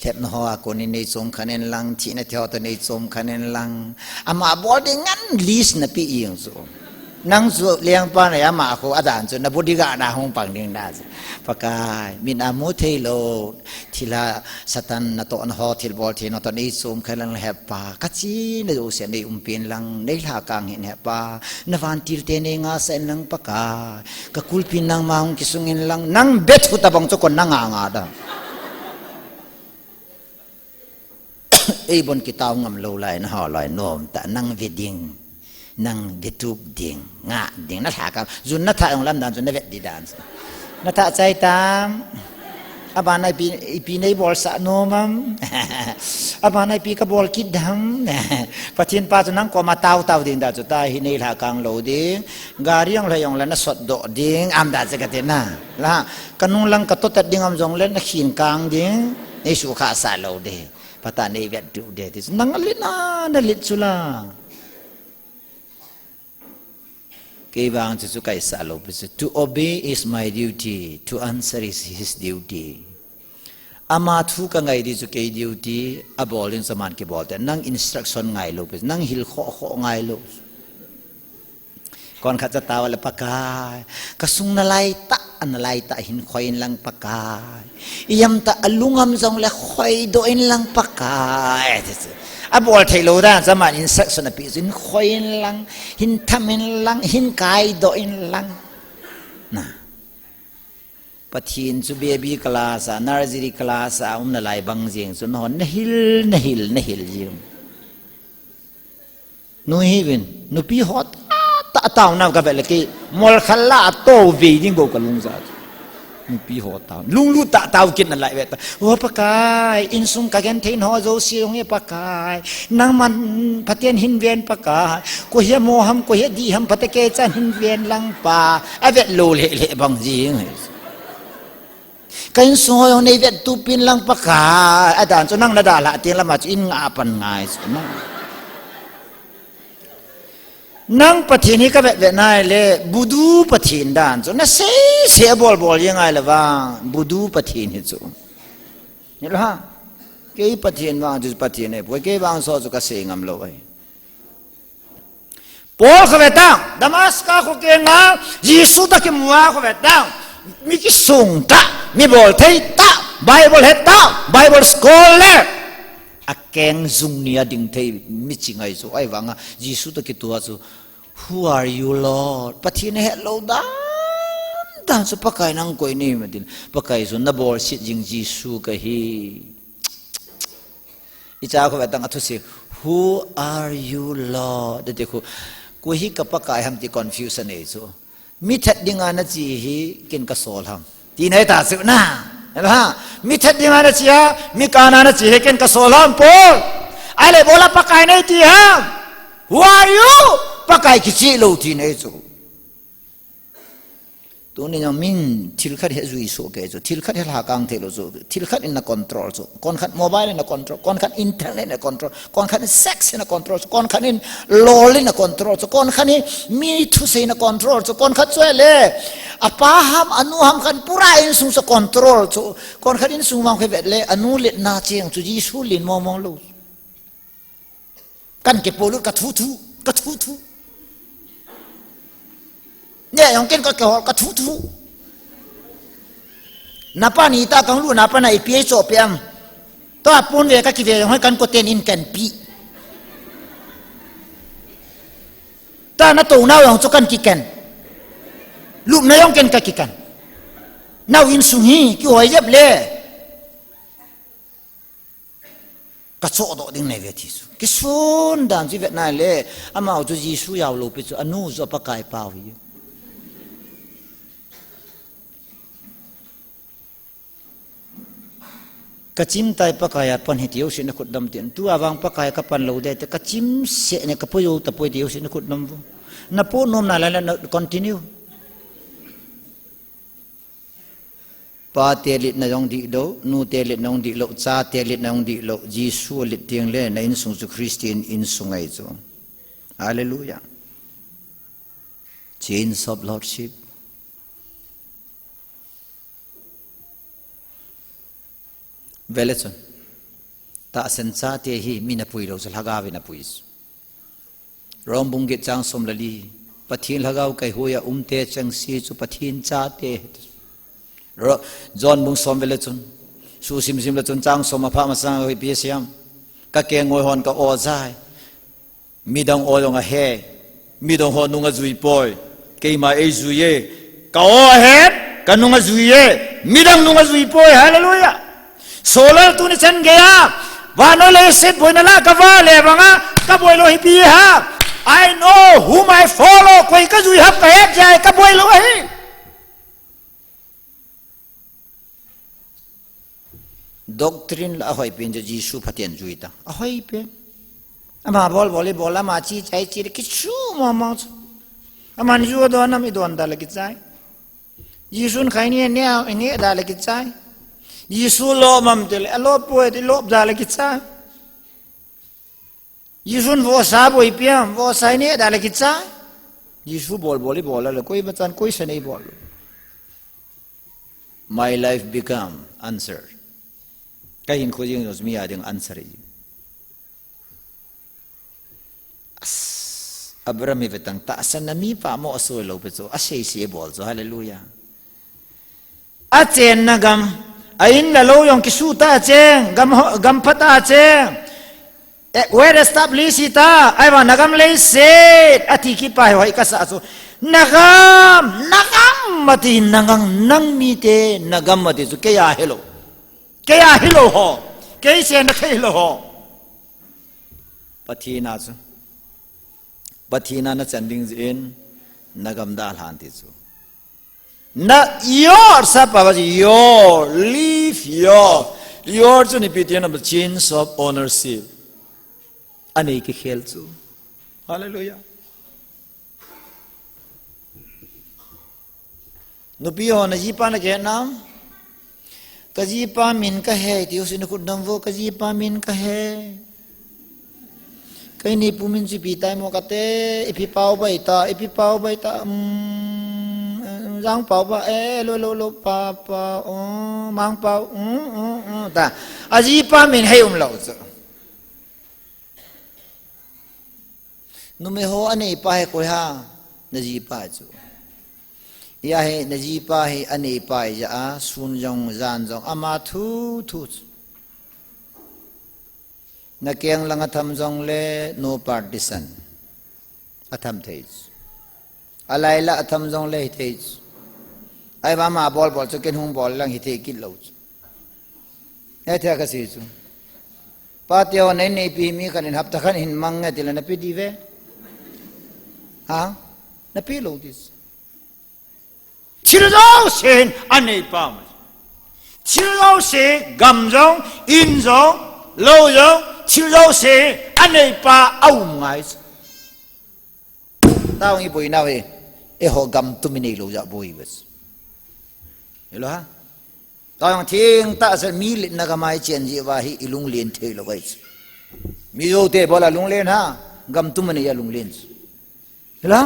Lhepna ho a kon in nei chom khen in lang, thina thei ho toh nei chom khen in lang. Ama bol ding ngen list na pe jeng chu. Nang chu lengpa na hi ama khu adan chu na bodyguard na hung pang ding na chu. Pakai, min a mu thei lou. Thilha Satan natohna ho, thilbol theina ho toh nei chom khen lang Hepa. Ka chena jouse nei umpi in lang, nei lha kang hih in Hepa. Na vantil te nei ngahsah in lang Pakai. Ka kulpi nangma hung kisung in lang, nang be thu tabang chu kon na nga nga da. Ei bon kitao ngam lou lai, na ho lai, nom tah, nang ve ding, nang ve tup ding, ngah ding, na lha kang, jun na thah jong lam dan chu na vet di dan chu. Na thah chai tam, aban a ipi, ipi nei bolsah nom am, aban a ipi ka bol kit dam, Pathen pa chu nang koma tao tao ding dan chu ta hi nei lha kang lou ding, gari jong lha jong la na sot doh ding, am dan chu ka ti na, la, ka nung lang ka to tat ding am jong le na khin kang ding, nei sukha sah lou ding. Pathen in ei vet diu de ti chu. Nang a len a, na len chu la. Kei vang chu chu ka isah lou pi chu. To obey is my duty, to answer is his duty. Ama thu ka ngai di chu kei duty, abol ding chu aman kibol te. Nang instruction ngai lou pi chu. Nang hil khoh khoh ngai lou. Kon khat cha tao le Pakai, ka sung na lai tah, na lai tah hin khoi in lang Pakai. Ijemtia alung am jong le khoi doh in lang Pakai. Abol thei lou dan, aman instruction api chu hin khoi in lang, hin tham in lang, hin kai doh in lang. Na. Pathen chu baby class a, nursery class a, um na lai bang jeng chu, nahon, na hil, na hil, na hil jeng. Nu hi vin, nupi ho tah, tah, tao na ka vet le kei, mol khat la a to ve ding bou ka lung ja chu. Nupi ho tao, lunglut tah, tao kit na lai ve ta. O Pakai, insung ka genthei ho jouse jong e Pakai. Nangman Pathen hin ven Pakai. Koi hi mo ham, koi hi di ham, Pathen kei chan hin ven lang pa. A vet lou le le bang jing. Ka insung ho jong nei vet tup in lang Pakai, adan chu nang na dalha teng lama chu in nga pan ngai chu na. Nang Pathen hi ka vet vet nai le, budu Pathen dan chu, na sei sei bol bol jeng ngai le vang, budu Pathen hi chu. Ni lo ha, kei Pathen vang chu Pathen e, kei vang so chu ka sei ngam lou ai. Paul kho ve tang, Damascus kho kenga, Jesu toh kimu a kho ve tang, mi kisung tah, mi bol thei tah, Bible he tah, Bible scholar. Akeng jung ni a ding thei, mi chi ngai chu, ahivanga, Jesu toh kitua chu, Who are you, Lord? Pathen he lou dan, dan chu Pakai nang koi ni ma din, Pakai chu na bol sit jing Jesu ka hi. I cha kho ve tang a thusei, Who are you, Lord? Ti khu, koi hi ka Pakai ham ti confusion ei chu. Mi that dinga na che hi, ken ka sol ham. Ti nei ta chu na. Ha? Mi that dinga na che a, mi kana na che hi, ken ka sol ham, Paul. Ahile bol a Pakai nei ti ham. Who are you? Pakai kiche lou ti nei chu. Tuni jong min thil khat he jui soh kei chu, thil khat he lha kang thei lou chu, thil khat in na control chu, kon khat mobile in na control, kon khat internet in na control, kon khat in sex in na control chu, kon khat in lol in na control chu, kon khat in mi thusei in na control chu, kon khat chu le, apa ham, anu ham khat pura insung chu control chu, kon khat insung vang khe vet le, anu letna cheng chu, Jesu len mong mong lou. Kan kipolut ka thu thu, ka thu thu. Neh jong ken ka kihol ka thu thu. Napa ni ta kang lu napa na ipi ei cho pe am. Tua pun ve ka kive jong hoi kan ko ten in kan pi. Ta na to nau jong cho kan kiken. Lupna jong ken ka kiken. Nau insung hi kihoi jep le. Ka choh doh ding nei ve ti chu. Kisun dan chu vet nai le, amau chu Jesu jao lou pi chu, anu chu Pakai pau hi. Ka chim tai Pakai a pan hi ti jouse na khut dom tin. Tu avang Pakai ka pan lou ding te ka chim se ne ka pui jou ta pui ti jouse na khut dom vo. Na pu nom na la la na continue. Pa te lit na jong di lou, nu te lit na jong di lou, cha te lit na jong di lou, Jesu lit ting le na insung chu Christian insung ai chu. Hallelujah. Change of lordship. Vele chun. Tahsan chate hi mi na pui lou chu lhagao in a pui chu. Rom bung get chang som le li. Pathen lhagao kei hoiya um te cheng si chu Pathen chate. Ro-, John bung som vele chun. Su sim sim le chun chang som a pha ma sang hoi pi siam. Ka keng ngoi hon ka o jai. Midang o jong a he, midang ho nung a jui poi, keima ei jui e, ka o a he, ka nung a jui e, midang nung a jui poi, hallelujah. Solal tuni chan gei a, vannoi leiset boina la ka va le vanga, ka boi lou hi pi ha. I know whom I follow, koi ka jui hap ka het jai, ka boi lou ahi. Doctrine la ahoi pen chu Jesu phaten jui ta. Ahoi pen. Ama bol bol i bol ama chi chai chi le kichu ma ma chu. Aman ju don nam i don da le kichai. Jesun khai ni ne ne da le kichai. Jesu lo mam te le alo poi ti lo da le kichai. Jesun vosa boi piam, vosa i ne da le kichai. Jesu bol bol i bol le koi ma chan koi sa nei bol. My life become answer. Ka hinkho jing jong mi a ding answer i. As, Abraham hi vetang tahsan na mipa mo a soi lou pe chu, a sei sei bol chu, hallelujah. A chenna gam, a in le lou jong kisu ta cheng, gam ho, gam pha ta cheng. Eh, well established ta, ahivang na gam leiset, ati kit pa hi hoi ka sa chu. Na gam, na gam, ati na gam, nang mite, na gam ati chu, kei a hilou. Kei a hilou ho, kei chenna thei lou ho. Pathen a chu. Pathen a na chan ding jeh in, na gam dalhan ti chu. Na your, sapa va your, leave your. Your chu ni pi ti na change of ownership. Anei kikhel chu. Hallelujah. Nupi ho na jipa na ke nam. Ka jipa min ka he, ti usi na khut dam vo, ka jipa min ka he. Kei ni pu min chu ipi tai mo ka te, ipi pau bai ta, ipi pau bai ta, um, jang pau ba, eh, lo, lo, lo, pa, pa, oh, mang pau, um, um, um, ta. A jipa min hei um lou chu. Numei ho anei pa hi koi ham, na jipa chu. Ia hi na jipa hi anei pa i ja a, sun jong, jan jong, ama thu, thu chu. Na keng lang a tham jong le no partition. A tham thei chu. A lai la a tham jong le hi thei chu. Ai ba ma bol bol chu ken hung bol lang hi thei kit lou chu. Ai thei ka si chu. Pa te ho nei nei pi mi khan in hapta khan hin mang nge ti le na pi di ve. Ha? Na pi lou ti chu. Thil jouse hin anei pa ma. Thil jouse gam jong, in jong, lou jong, thil jouse anei pa a um ngai chu. Tao i boi nau hi, eiho gam tum i nei lou ja boi ve chu. Hello ha? Tao jong thing ta sa mi litna gam a i chen ji va hi i lunglen thei lou vai chu. Mi jo te bol a lunglen ha, gam tum a nei a lunglen chu. Hila?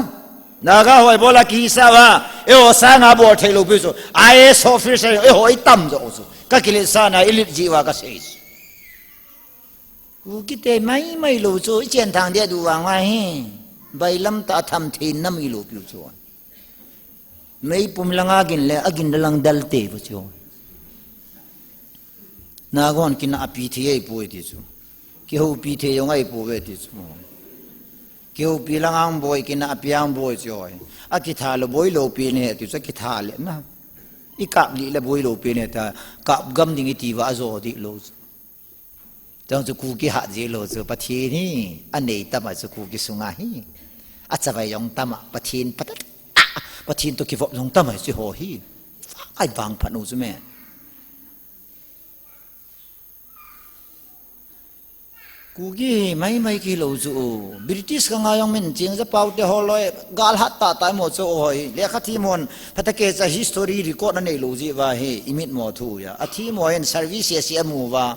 Naga ho ibola kisa va, eiho sanga bol thei lou pi chu. I A S officer, eiho i tam jo chu. Ka kilet sa na i lit ji va ka sei chu. Kuki te mai mai lou chu, i chen thang dia du vang va hi. Bailam ta tham thei nam i lou pi chu. Meipum langa gin le, a gin lang dal te vo chu. Naga hon kina api thei ei poi ti chu. Kihoupi thei jong ei po ve ti chu. Kihoupi lang ang boi, kina api ang boi chu oi. A kitha lou boi lou pi ne ti chu, a kitha le na. I kap li le boi lou pi ne ta, kap gam ding i ti va a jo di lou chu. Chang chu Kuki hat ji lou chu, Pathen hi, a nei tam a chu Kuki sunga hi. A chavai jong tam a, Pathen pata, Pathen to kivop jong tam a chu ho hi. Ai vang phat u chu me. Kuki maimai kilou chu. British ka ngai jong min ching ja pau te ho loi, gal hat tah tah mo chu hoi. Lekha thi mon, phatah kei cha history record anei lou ji va hi, i mit mo thu ja. A thi mo in service a si amu va,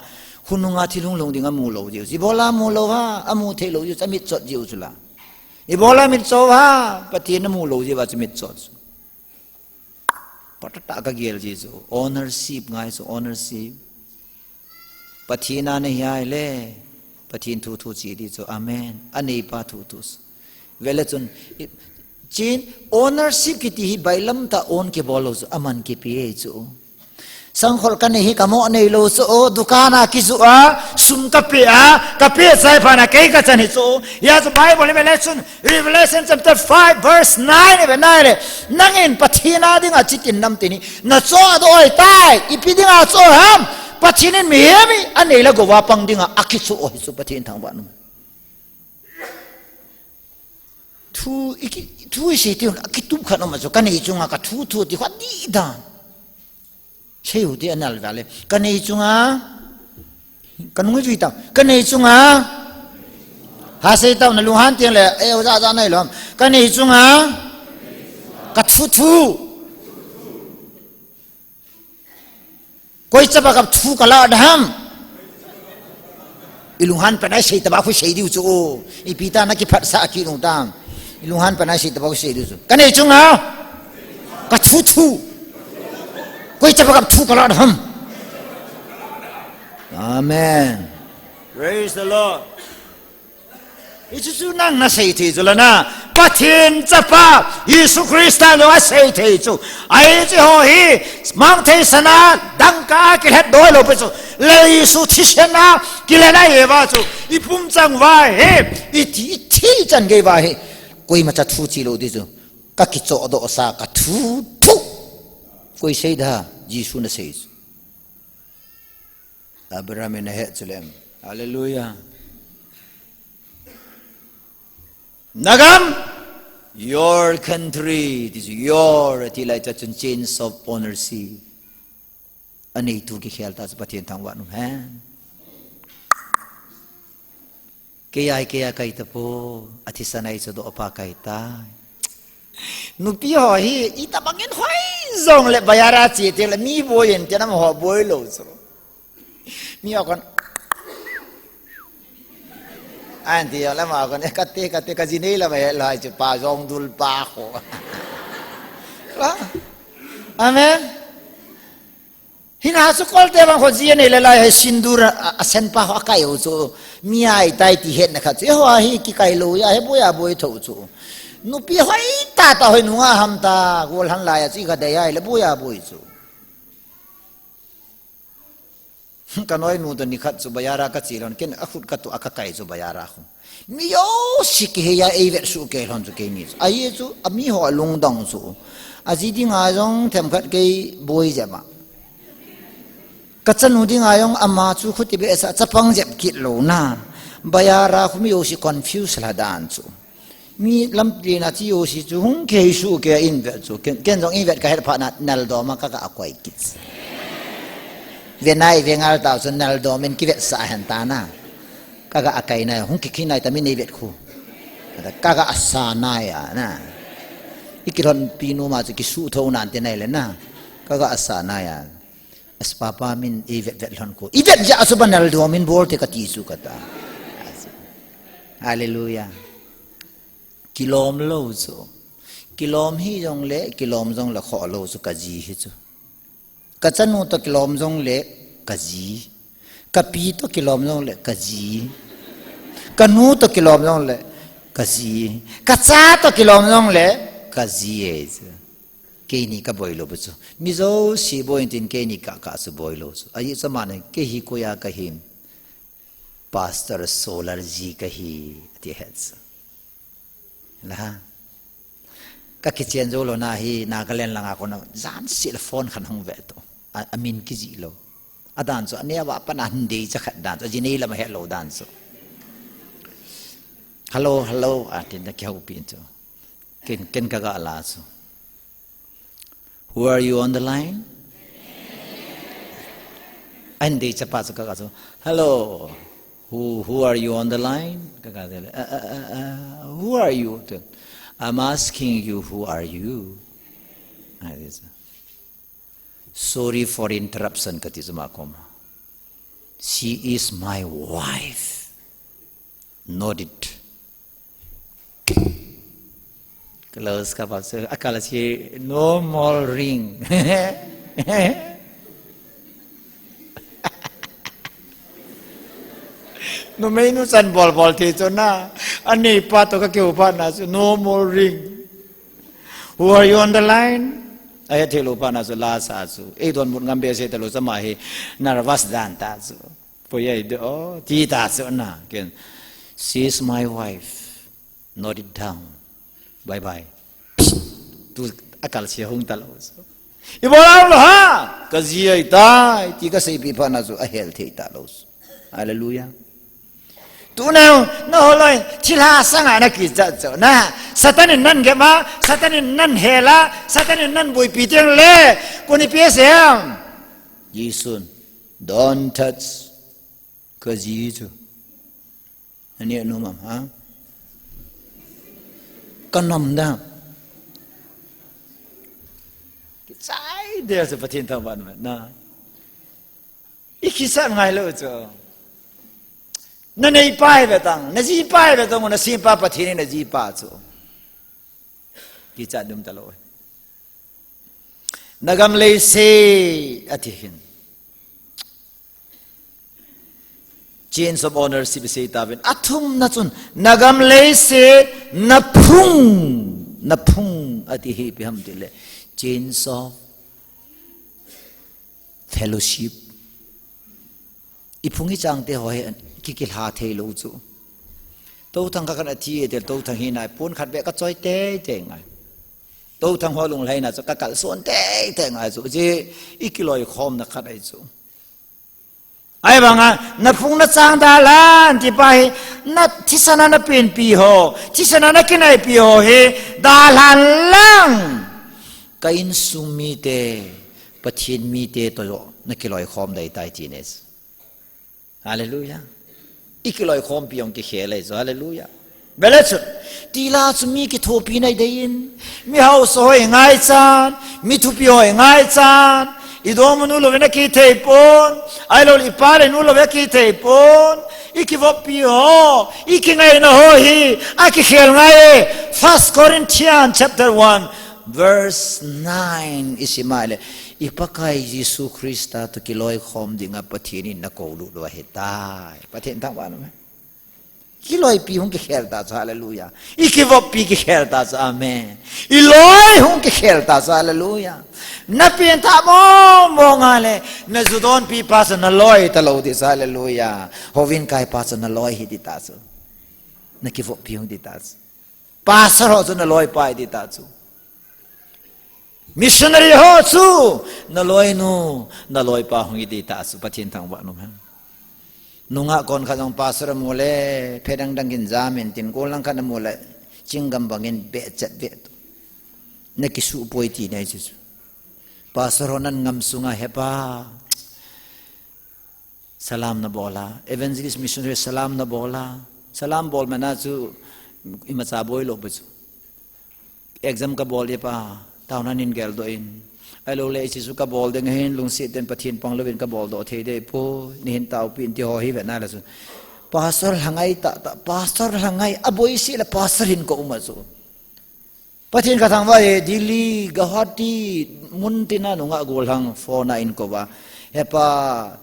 hunung a thi lung lung ding amu lou ji. Ibola mu lou va, amu thei lou ji, amit chot ji chu la. Ibola mit cho va, Pathen amu lou ji va chu mit chot chu. Patah tah ka gel ji chu, ownership ngai chu, ownership. Pathen a na hi ai le, Pathen thu thu chi di chu, amen. Anei pa thu thu chu. Vele chun, i, chin ownership kiti hi bailam tah own kibol lou chu, aman kipe chu. Sangkhol ka nei hi ka mo nei lou chu, dukan a kiju a, sum ka pe a, ka pe chai phat na kei ka chan hi chu. Hia chu Bible hi vele chun, Revelation chapter five verse nine ve nai le, nangin Pathen a dinga chitin nam tini, na cho a do oi tai, ipi dinga cho ham, Pathen in mihem hi, anei le gou a pang dinga, akichu oi chu Pathen thangvah nom. Thu, iki, thu i sei ti, akitup khat nom a chu, ka nei chunga ka thu thu ti khat di dan. Sei u ti anal vale. Ka nei chunga, ka nung jui tau. Ka nei chunga, ha sei tau na lunghan tiang le, e, oja ja nai lom. Ka nei chunga, ka thu thu. Koi chapa ka thu ka la dam. I lunghan pa nai sei taba khu sei diu chu. Ipi ta na kiphatsah ki lung tam. I lunghan pa nai sei taba khu sei diu chu. Ka nei chunga, ka thu thu. Koi chapa ka thu ka la dam. Amen. Praise the Lord. Hichu chu nang na sei thei chu la na. Pathen Chapa, Jesu Christa lo a sei thei chu. Ahi chu ho hi, mang thei sana, dangka a kilet doi lou pi chu. Le Jesu thisen a, kilet a ye va chu. I pum chang va hi, i thi, i thi chan gei va hi. Koima cha thu chi lou di chu. Ka kicho do sa ka thu thu. Koi sei da, Jesu na sei chu. Abraham in ahet chu lem. Hallelujah. Na gam, your country, it is your, ati lai ta chun change of ownership. Anei tu kikhel ta chu Pathen thangvah nom hen. Kei ai kei a kai ta po, athisan ai chu do pa kai ta. Nupi ho hi, i ta bangin hoi jong le bazar a che te le mi boi in te nam ho boi lou chu. Mi ho kon. An ti le ma kon, e, ka te, ka te, ka ji nei la ma he lai chu pa jong dul pa ho. Amen. Hina chu kolte bang ho ji nei le lai he sindur a, a sen pa ho akai u chu. Mi ai tai ti het na khat chu. Ho a hi kikai lou ya he boi a boi tho chu. Nupi hoi ta ta hoi nunga ham ta gol han lai a chu ka dei ai le boi a boi chu. Ka noi nu to ni khat chu bazar a ka che lon ken a khut ka tu a ka kai chu bazar a khu. Mi yo si ki he ya ei vet su ke lon chu ke ni chu. A ye chu a mi ho a lungdong chu. A ji dinga jong themkhat kei boi jep a. Ka chanu dinga jong ama chu khuti be sa chapang jep kit lou na. Bazar a khu mi yo si confuse la dan chu. Mi lampi na chi yo si chu hung kei su ke in vet chu. Ken, ken jong in vet ka het phat na nal dom a ka ka a koi kit. Ve nai ve ngal ta chu nal dom in ki vet sa hen ta na. Ka ka a kai na hung ki khi nai ta mi nei vet khu. Ka ka a sa nai a na. I ki lhon pi nu ma chu ki su tho nan te nai le na. Ka ka a sa nai a. As papa min i vet vet lhon khu. I vet ja chu ba nal dom in bol te ka ti chu ka ta. Hallelujah. Kilom lou chu. Kilom hi jong le, kilom jong le kho lou chu ka ji hi chu. Ka chanu to kilom jong le ka ji. Ka pi to kilom jong le ka ji. Ka nu to kilom jong le ka ji. Ka cha to kilom jong le ka ji e chu. Keini ka boi lou bu chu. Mi jouse boi in tin keini ka ka chu boi lou chu. Ahi chu mane kei hi koi a ka hi. Pastor Solar ji ka hi ati het chu. La. Ka kichen jou lou na hi Nagaland langa kona jan si le phone khan hung ve to. A, a min kiji lou. A dan chu, a neo a pat na hin dei cha khat dan chu, a ji nei lam a het lou dan chu. Hello, hello, a tin da kihou pi chu. Ken, ken ka ga la chu. Who are you on the line? A hin dei cha pa chu ka ga chu. Hello. Who, who are you on the line? Ka, ka, uh, uh, uh, uh, who are you? I'm asking you, who are you? Sorry for interruption, kati chu ama koma. She is my wife. Noted. Close ka pa chu, akal chu, no more ring. Numei nu chan bol bol thei chu na. Aneipa toh ka kihou phat na chu, no more ring. Who are you on the line? Ahe thei lou phat na chu, la sa chu. Ei donbut ngam behseh talou chu, ama hi nervous dan ta chu. Poi ai de o, ti ta chu na. Ken, she is my wife. Note it down. Bye bye. Tu akal chu hung talou chu. Ibol a um lou ham? Ka ji ahitai, ti ka seipeh phat na chu ahel thei talou chu. Hallelujah. Tuna, na holoi, thilha sanga na kichat chu na. Satan in nan gep a, Satan in nan hel a, Satan in nan boipi teng le, koi in ipi asei ham? Jesun, don't touch. Ka ji chu. Ani anu mam ha. Ka nam da. Kichai de chu Pathen thangvah in um hen. I kichat ngai lou chu. Na neipa hi ve tang, na jipa hi ve tang, na sempa Pathen hi na jipa chu. Kichat dum talou. Na gam leiset ati hin. Change of ownership isei tauvin. Athumna chun, na gam leiset, na phung, na phung ati hi ipi ham tile. Change of fellowship. I phung i chang te ho hi ki, kilha thei lou chu. Touthang ka kan athi e tel, Touthang hi nai pon khat beh ka choi teitei ngai. Touthang ho lunglhaina chu ka kalson teitei ngai chu. Chu i kiloikhomna khat ahi chu. Ahivanga, na phung na chang dalhan, ti pa hi, na thisan a na penpi ho, thisan a na kinaipi ho hi, dalhan lang. Ka insung mite, Pathen mite toh na kiloikhom dei tai ti ne. Hallelujah. I kiloikhompi jong kikhel ahi chu. Hallelujah. Bele chun, tila chu mi kithopi na dei in, mi haosa ho i ngaichan, mi thupi ho i ngaichan, i dongma nu lou vin akithei pon, ahilou le i pa le nu lou vin akithei pon, i kivoppi ho, i kingaina ho hi akikhel ngai e. First Corinthians chapter one, verse nine i sim a le, i Pakai Jesu Christa toh kiloikhom dinga Pathen in na koulut u ahitai. Pathen thangvah in um hen. Kiloipi hung kikhel ta chu, hallelujah. I kivoppi kikhel ta chu, amen. I loi hung kikhel ta chu, hallelujah. Na pengthah mong mong a le, na ju donpi pa chu na loi talou ding chu, hallelujah. Houin kai pa chu na loi hi ding ta chu. Na kivoppi hung ding ta chu. Pastor ho chu na loipa hi ding ta chu. Missionary ho chu, na loinu, na loipa hung hi ding ta chu, Pathen thangvah in um hen. Nungah konkhat jong pastor amu le, phe dang dang in jam in tin, gollhang khat amu le, chinggam bang in behchet beh. Na kisuh poi ti nei chu chu. Pastor ho nan ngam sunga hepa. Salam na bol a, evangelist missionary salam na bol a. Salam bol man a chu imacha boi lou pi chu. Exam ka bol e pa, taona nin geldoh in. Ahilou le hiche chu ka bol ding ahin, lungset in Pathen pang louvin ka boldoh thei deh poi, neihin taopi in ti ho hi vet na le chu. Pastor lhangai tah tah, pastor lhangai, aboise le pastor hin ka um a chu. Pathen ka thangvah e, Delhi, Guwahati, mun tina nungah gollhang phone a eikou va. Hepa,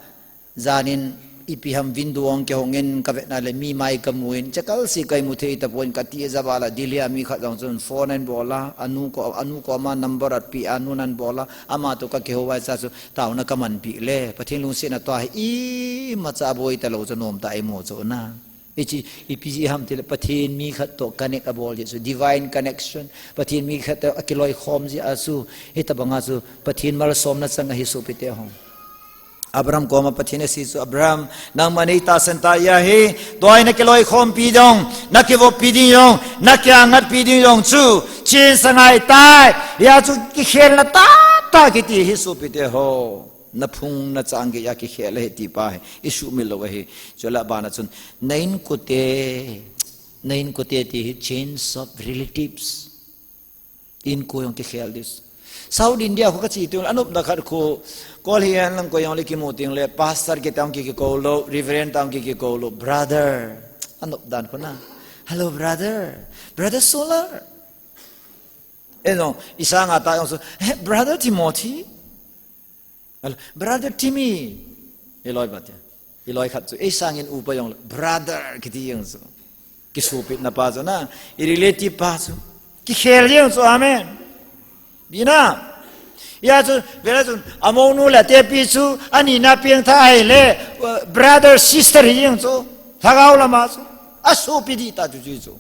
janin ipi ham window hung kihong in ka vet na le mi mai ka mu in, chakal si ka imu thei tapon ka ti a, javal a Delhi a mi khat jong chun phone ahin bol a, anu ko, anu koma number ape a, anun ahin bol a, ama toh ka kihou a, hiche chu taona ka manpi le, Pathen lungsetna toh hi imacha boi talou chu nom tah imu chu na. Hiche, ipi jeh ham tile Pathen mi khat toh connect abol jeh chu, divine connection. Pathen mi khat toh akiloikhom jeh a chu, hitobang a chu Pathen malsomna chang ahi sopi te ho. Abraham koma Pathen in asei chu, Abraham, nangman neitahsan tah ahi, tua hi na kiloikhompi ding, na kivoppi ding jong, na kiangatpi ding jong chu, change angai tai, hia chu kikhelna tahtah kiti ahi sopi te ho. Na phung na chang geiya kikhel ahi ti pa hi i sumil lou ahi. Chule abana chun, na inkote, na inkote ti hi change of relatives. Inko jong kikhel ding. South India kho kache teng le, anopna khat kho, kol hihen lang koi jong le kimu teng le, pastor kiti jong ki, kikou lou, reverend ti jong ki, kikou lou, brother. Anop dan kho na. Hello, brother. Brother Solar. Eh, no, i sanga ta jong chu, "Hey, brother Timothy." Hello, brother Timmy. I loi bate. I loi khat chu, ei sangin upa jong le, brother kiti jeng chu. Kisopitna pa chu na, i relative pa chu. Kikhel jeng chu, amen. Bina. Hia chu, vela chu, amounu le atepi chu, anina pengtha ahile, uh, brother, sister hi jeng chu. Lhagao lama chu. Asopi dihtah chu chu chu.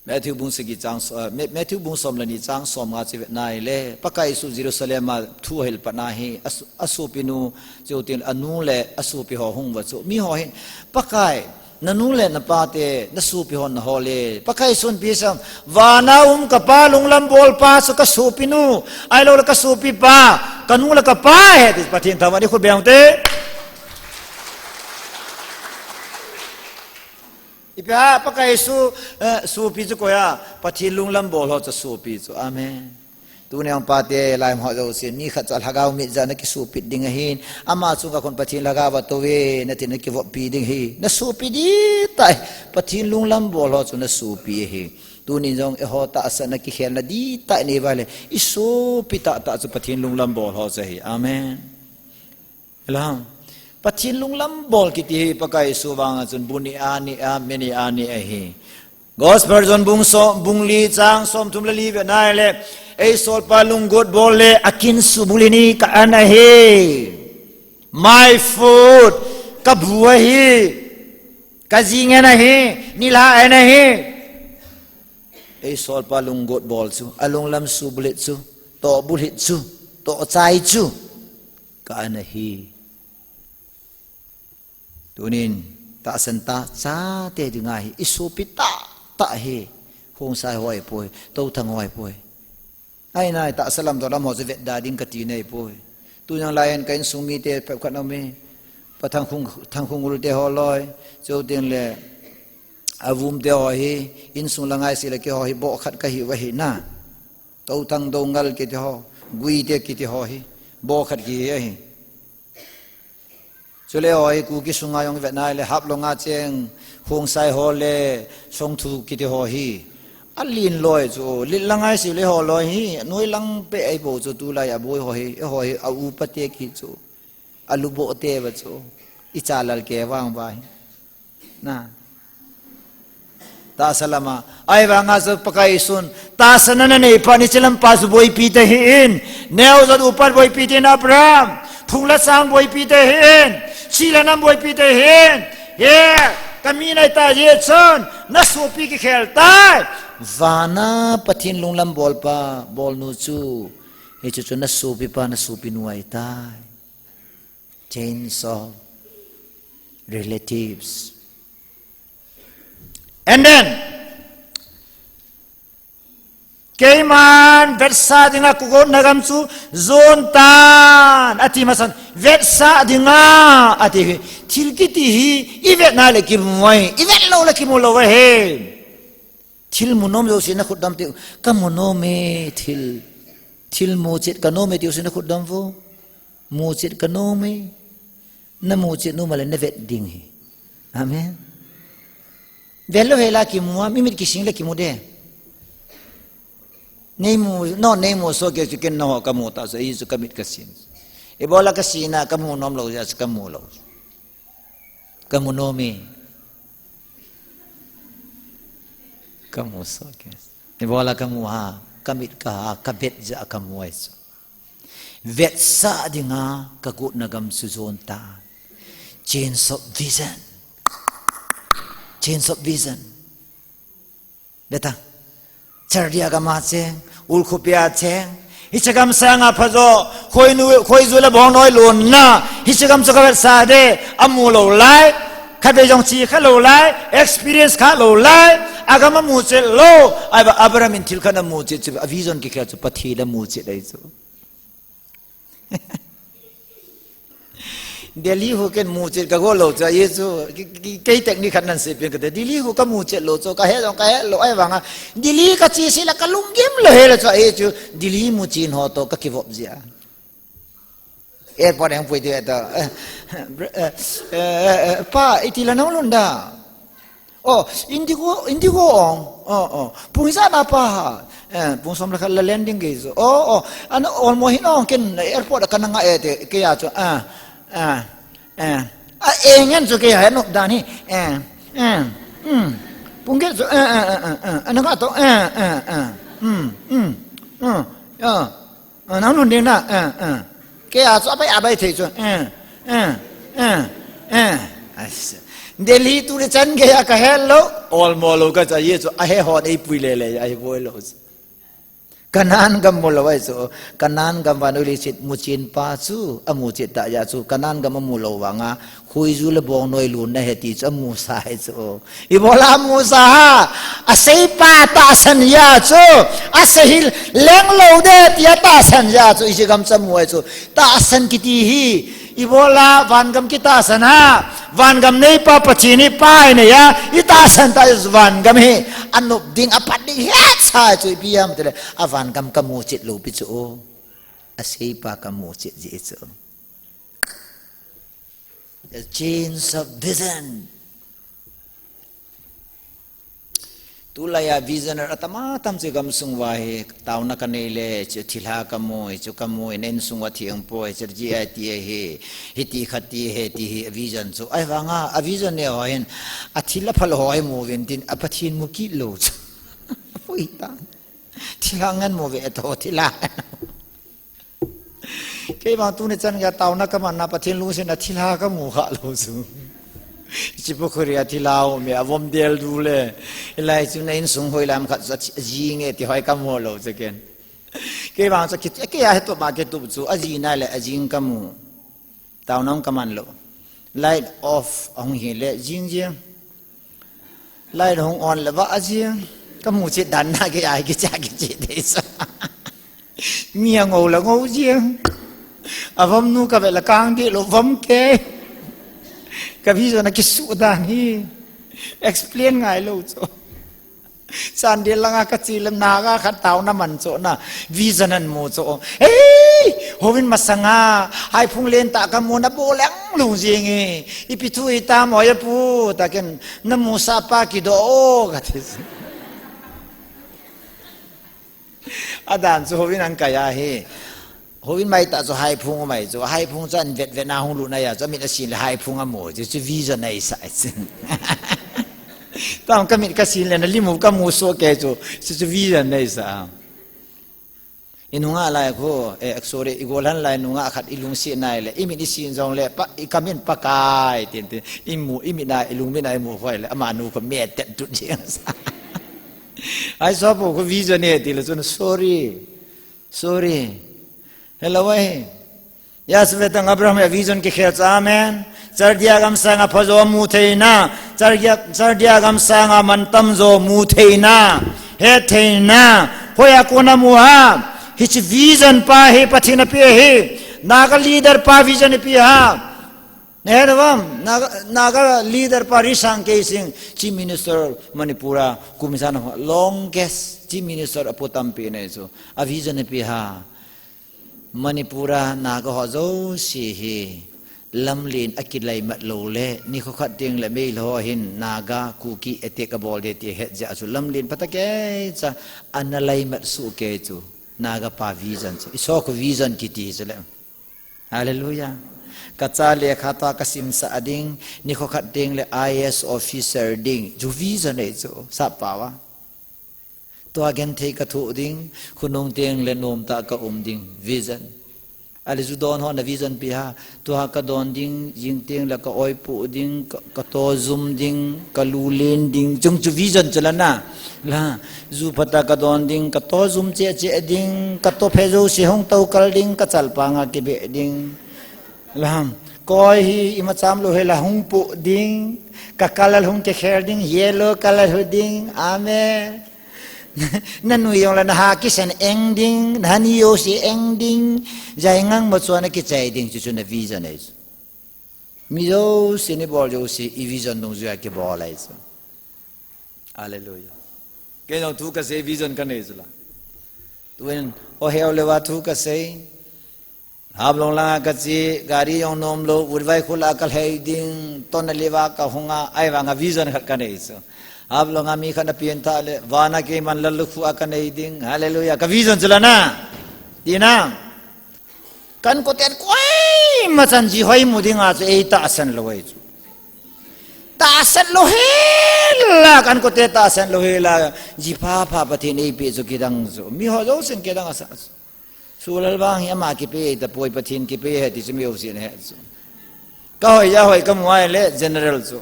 Matthew bung sagi chang so-, ah, Ma-, Matthew bung som le ni chang som nga chu vet nai le, Pakai Jesu Jerusalem a thu ahil pat na hi, asu-, asopinu, chuteng le anu le asopi ho hung uva chu. Mi ho hin, Pakai, nanu le napa te, nasopi hon nahol e. Pakai Jesun ipi asei em, vana um kapa lunglam bolpa chu kasopinu, ahilou le kasopipa, kanu le kapa ahi ti Pathen thangvah in khut beng ute. Ipi ham, Pakai Jesu, eh, sopi chu koi ham, Pathen lunglam bol ho chu sopi chu. Amen. Tuni a pate, lai ho jouse, mi khat chu alhagao mit jeh a nakisopit ding ahin, ama chunga khun Pathen lhagao atou ve, nati nakivoppi ding ahi, nasopi dihtah, Pathen lunglam bol ho chu nasopi ahi. Tuni jong eiho tahsan a kikhelna dihtah inei uva le, isopi tahtah chu Pathen lunglam bol ho chu ahi. Amen. Hello. Pathen lunglam bol kiti hi Pakai Jesu vanga chun bu ni a ni a, me ni a ni ahi. Gospel John bung so-, bung li chang somthum le li vet nai le, eisolpa lunggot bol le akin subulhit ni ka an ahi. My food, kabu ahi. Kajing an ahi, nilhah an ahi. Eisolpa lunggot bol chu, alunglam subulhit chu, tohbulhit chu, tohchai chu ka an ahi. Tunin, tahsan tah chate dinga hi, isopi tahtah hi, Khongsai ho ahipoi, Touthang ho ahipoi. Ahinai, tahsa lam dolam ho chu vetda ding kati ahipoi. Tujong lai hin ka insung mite phabep khat aume. Pa Thangkhung, Thangkhung Ngul te ho loi, chuteng le, Avum te ho hi, insung la ngaise le keiho hi, bohkhat kahiu ahi na. Touthang Doungel kiti ho, Gui te kiti ho hi, bohkhat kihi ahi. Chule eiho hi Kuki sunga jong vet nai le Haflong a cheng Khongsai ho le Songthu kiti ho hi. Alen loi chu, lit la ngaise le eiho loi hi, noi lang peh ahibou chu tulai a boi ho hi, eiho hi a upa te kihi chu. Aluboh te uva chu. Ichalal kei vang uva hi. Na. Tahsa lama. Ahivanga chu Pakai Jesun. Tahsa nanei phat in hiche lampa chu boipi tahih in. Neo jat upat boipi tahih in Abraham. Phung le chang boipi tahih in. Chi le nam boipi tahih in. He, kami nahi tah jeh chun. Nasopi kikhel tai. Vana Pathen lunglam bolpa, bolnu chu. Hichu chu nasopipa, nasopinu ahitai. Change of relatives. And then, keiman vetsah dinga kagotna gam chu jon tan, ati masan, vetsah dinga, ati hi, thil kiti hi, ivet nai le kimu ahi, ivet lou le kimu lou ahi. Thil mu nom jouse nakhut dam teu, kamu nom e, thil, thil muchet kanom e tijouse nakhut dam vo. Muchet kanom e. Namuchet nom a le navet ding ahi. Amen. Vet lou hela kimu a, mi mit kising le kimu de. Neimu, no, neimu soh kei chu ken nangho kamu tah chu, ei chu kamit kasin. Ibola kasina, kamu nom lou jeh a chu kamu lou. Kamu nom e. Kamu soh kei. Ibola kamu ham, kamit kaha, kavet jeh a kamu ahi chu. Vetsah dinga kagotna gam chu jon tan. Change of vision. Change of vision. Beta. Chardia gam a cheng, Ukhrul khopi a cheng. Hiche gam sanga phajo, khoinu, khoiju le bongnoi lonna. Hiche gam chu kavetsah de, amu lou lai. Khatvei jong che kha lou lai, experience kha lou lai. Agam amuchet lou. Ahivang Abraham in thil khat amuchet chu, a vision kikhel chu Pathen amuchet ahi chu. Delhi khu ken muchet kago lou chu ahi chu, ki, ki, kei technique khat nan seipeh kate. Delhi khu kamuchet lou chu, kahe jong kahe lou ahivanga. Delhi kache sela kalunggim lou hela chu ahi chu, Delhi muchen ho toh kakivop jia. Airport a hung pui ti ve ta. Eh, eh, eh, eh, pa, iti la nang lhun da. Oh, Indigo, Indigo ong. Oh, oh. Pung ijat na pa ha. Eh, pung som le khat la landing gei chu. Oh, oh. An olmo hin ong ken airport a kana nga e te, kei a chu. Ah, ah, eh. A, eh, ngen chu kei a nop dan hi. Eh, eh, mm. Pung gei chu. Eh, eh, eh, eh, eh. Ana nga to. Eh, eh, eh. Mm, mm. Mm. Ah. Ah, nang lhun ding na, ah, ah. Kei a chu abai, abai thei chu, ah, ah, ah, ah. Asa. Delhi tuni chan gei a kahe lou, olmo lou kacha ahi chu, ahe hon eipui lele, ahi boi lou chu. Canaan gam mu lou ahi chu, Canaan gam vannoi leiset muchen pa chu, amuchet tah jeh chu, Canaan gam amu lou vanga, Khuiju le bongnoi lun nahe ti chu amusa ahi chu. Ibola amusa ham, aseipa tahsan jeh chu, asei hi leng lou ding tia tahsan jeh chu, Egypt gam chu amu ahi chu. Tahsan kiti hi, ibola vangam kitahsan ham, vangam neipa Pathen hi pa hi neiya, itahsan tah jeh chu vangam hi, anop ding, apat ding, hetsa chu ipi ham tile, a vangam kamuchet lou pi chu, aseipa kamuchet jeh chu. A change of vision. Tulai a vision atama tam chu gamsung uva hi taona kanei le chu thilha kamu, chu kamu in insung uva theng poi, chu G I T hi, hiti khat ti hi, ti hi vision chu. Ahivanga, a vision nei ho hin, athil aphal ho hi mu uvin tin, a Pathen mu kit lou chu. Apoi ta. Thilha ngen mu ve to, thilha. Kei vang tuni chan gei a taona kamanna Pathen lungsetna thilha kamu kha lou chu. Hiche pukhuri a thilha um e, avom del du le. Hilai chu na insung hoi lam khat chu ajing e ti hoi kamu lou chu ken. Kei vang chu kei a hetup ma kitup chu ajing nai le ajing kamu. Taona kaman lou. Light off ahung hi le jing jing. Light hung on le va ajing. Kamuchet dan na kei a kicha kiche dei sa. Mi angou le ngou jing. Avom nu kave le kang dih lou vom kei. Ka vision a kisuh dan hi. Explain ngai lou chu. Chandel langa kache le Naga khat taona man chu na. Vision amu chu. Hei! Houin masanga. Haiphung lentah kamu na bo leng lung jing e. Ipi thu hitam oi apu. Taken namusah pa kidoh o kati. Adan chu houin ahin kai ahi. Houin maitah chu haiphung um ahi chu. Haiphung chu ahin vetvet na hung lut na ahi chu. Amit asin le haiphung amu. Chu, chu vision ahi sa chu. Tam kamit kasin le na limu kamu soh kei chu. Chu, chu vision ahi sa. Inunga lai khu, eh, sorry, igolhan lai nunga khat ilungset nai le, imit isin jong le, pa, ikamin Pakai, tin, tin, imu, imit na, ilungmin na, imu hoi le, amanu khu metet tut jeng sa. Ai, so po khu vision e, ti le chun, sorry, sorry. Hello, eh. Yahweh tang Abraham a vision kikhel chu, amen. Chaldea gam sanga phajo mu theina, Chaldea, Chaldea gam sanga mantam jo mu theina, he theina, hoiya kona mu ham, hiche vision pa hi Pathen in apeh ahi, Naga leader pa vision apeh ham. Nahe uvam, Naga, Naga leader pa Risang Keishing, Chief Minister Manipur a, kum ijat na longest Chief Minister apo tampi nei chu, a vision apeh ham. Manipur a Naga ho jouse hi lamlen akilaimat lou le, nikho khat teng le Meitei ho hin Naga Kuki attack abol ding ti ahet jeh a chu lamlen phatakei cha ana laimat soh kei chu Naga pa vision chu. Iso khu vision kiti chu le. Hallelujah. Kacha lekha toh kasimsah ding, nikho khat teng le I A S officer ding. Chu vision ahi chu, sap pao a. Tua genthei kathoh ding, khonung teng le nomtah kaum ding, vision. Ale ju don ho na vision ipi ham, tua kadon ding, jing teng le ka-oipoh ding, ka, kato jum ding, kalu len ding, chung chu vision chu la na. La, ju phatah kadon ding, kato jum cheh cheh ding, kato phe jouse hung tou kal ding, kachalpang a kibeh ding. La, Koi hi ima cham lou hela hung pu ding, ka color hung kikhel ding, yellow color hu ding. Amen. Na nui jong la na ha kisan eng ding, na ni jouse eng ding, jai ngang ma chuan a kichai ding, chu chu na vision ahi chu. Mi jouse ni bol jouse, i vision dungjuia kibol ahi chu. Hallelujah. Kei jong thu ka sei, vision ka nei chu la. Tuin, o heu leva thu ka sei. Haflong langa ka che, gari jong nom lou, vutvai khula ka lhai ding, tonna leva ka hunga, ahivanga vision khat ka nei chu. Haflonga mi khat na pian ta le, vana keiman lallukhuh a ka nei ding. Hallelujah. Ka vision chu la na. Ti na. Kan koten koima chan ji hoi mu dinga chu ei tahsan lou ahi chu. Tahsan lou hela, kan kote tahsan lou hela, ji pha pha Pathen ei pe chu kidang chu. Mi ho jousen kidang asa chu. Sulal vang hi ama kipe tapoi, Pathen kipe ahi ti chu mi jousen ahe chu. Ka hoi ja hoi ka mu ahile general chu.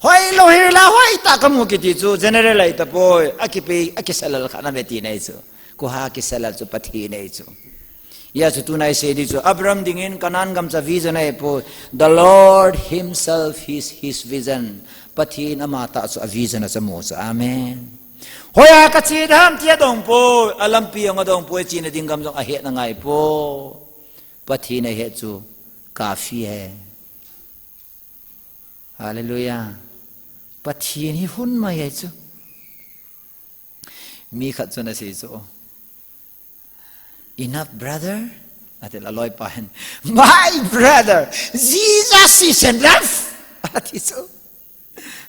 Hoi lou hela hoi ta ka mu kiti chu general ahi tapoi, a kipe, a kisalal kha na ve ti nei chu. Kua kisalal chu Pathen ahi chu. Hia chu tuna i sei di chu Abraham dingin Canaan gam chu a vision ahi poi. The Lord himself is his vision. Pathen ama tah chu a vision a chu amu chu. Amen. Hoiya ka che ding ham ti a dong poi, a lampi jong a dong poi, chena ding gam jong a hetna ngai poi. Pathen a het chu kafi ahi. Hallelujah. Pathen hi hun mai ahi chu. Mi khat chun a sei chu, "Enough, brother." Ati le a loipa hin, "My brother, Jesus is enough." Ati chu.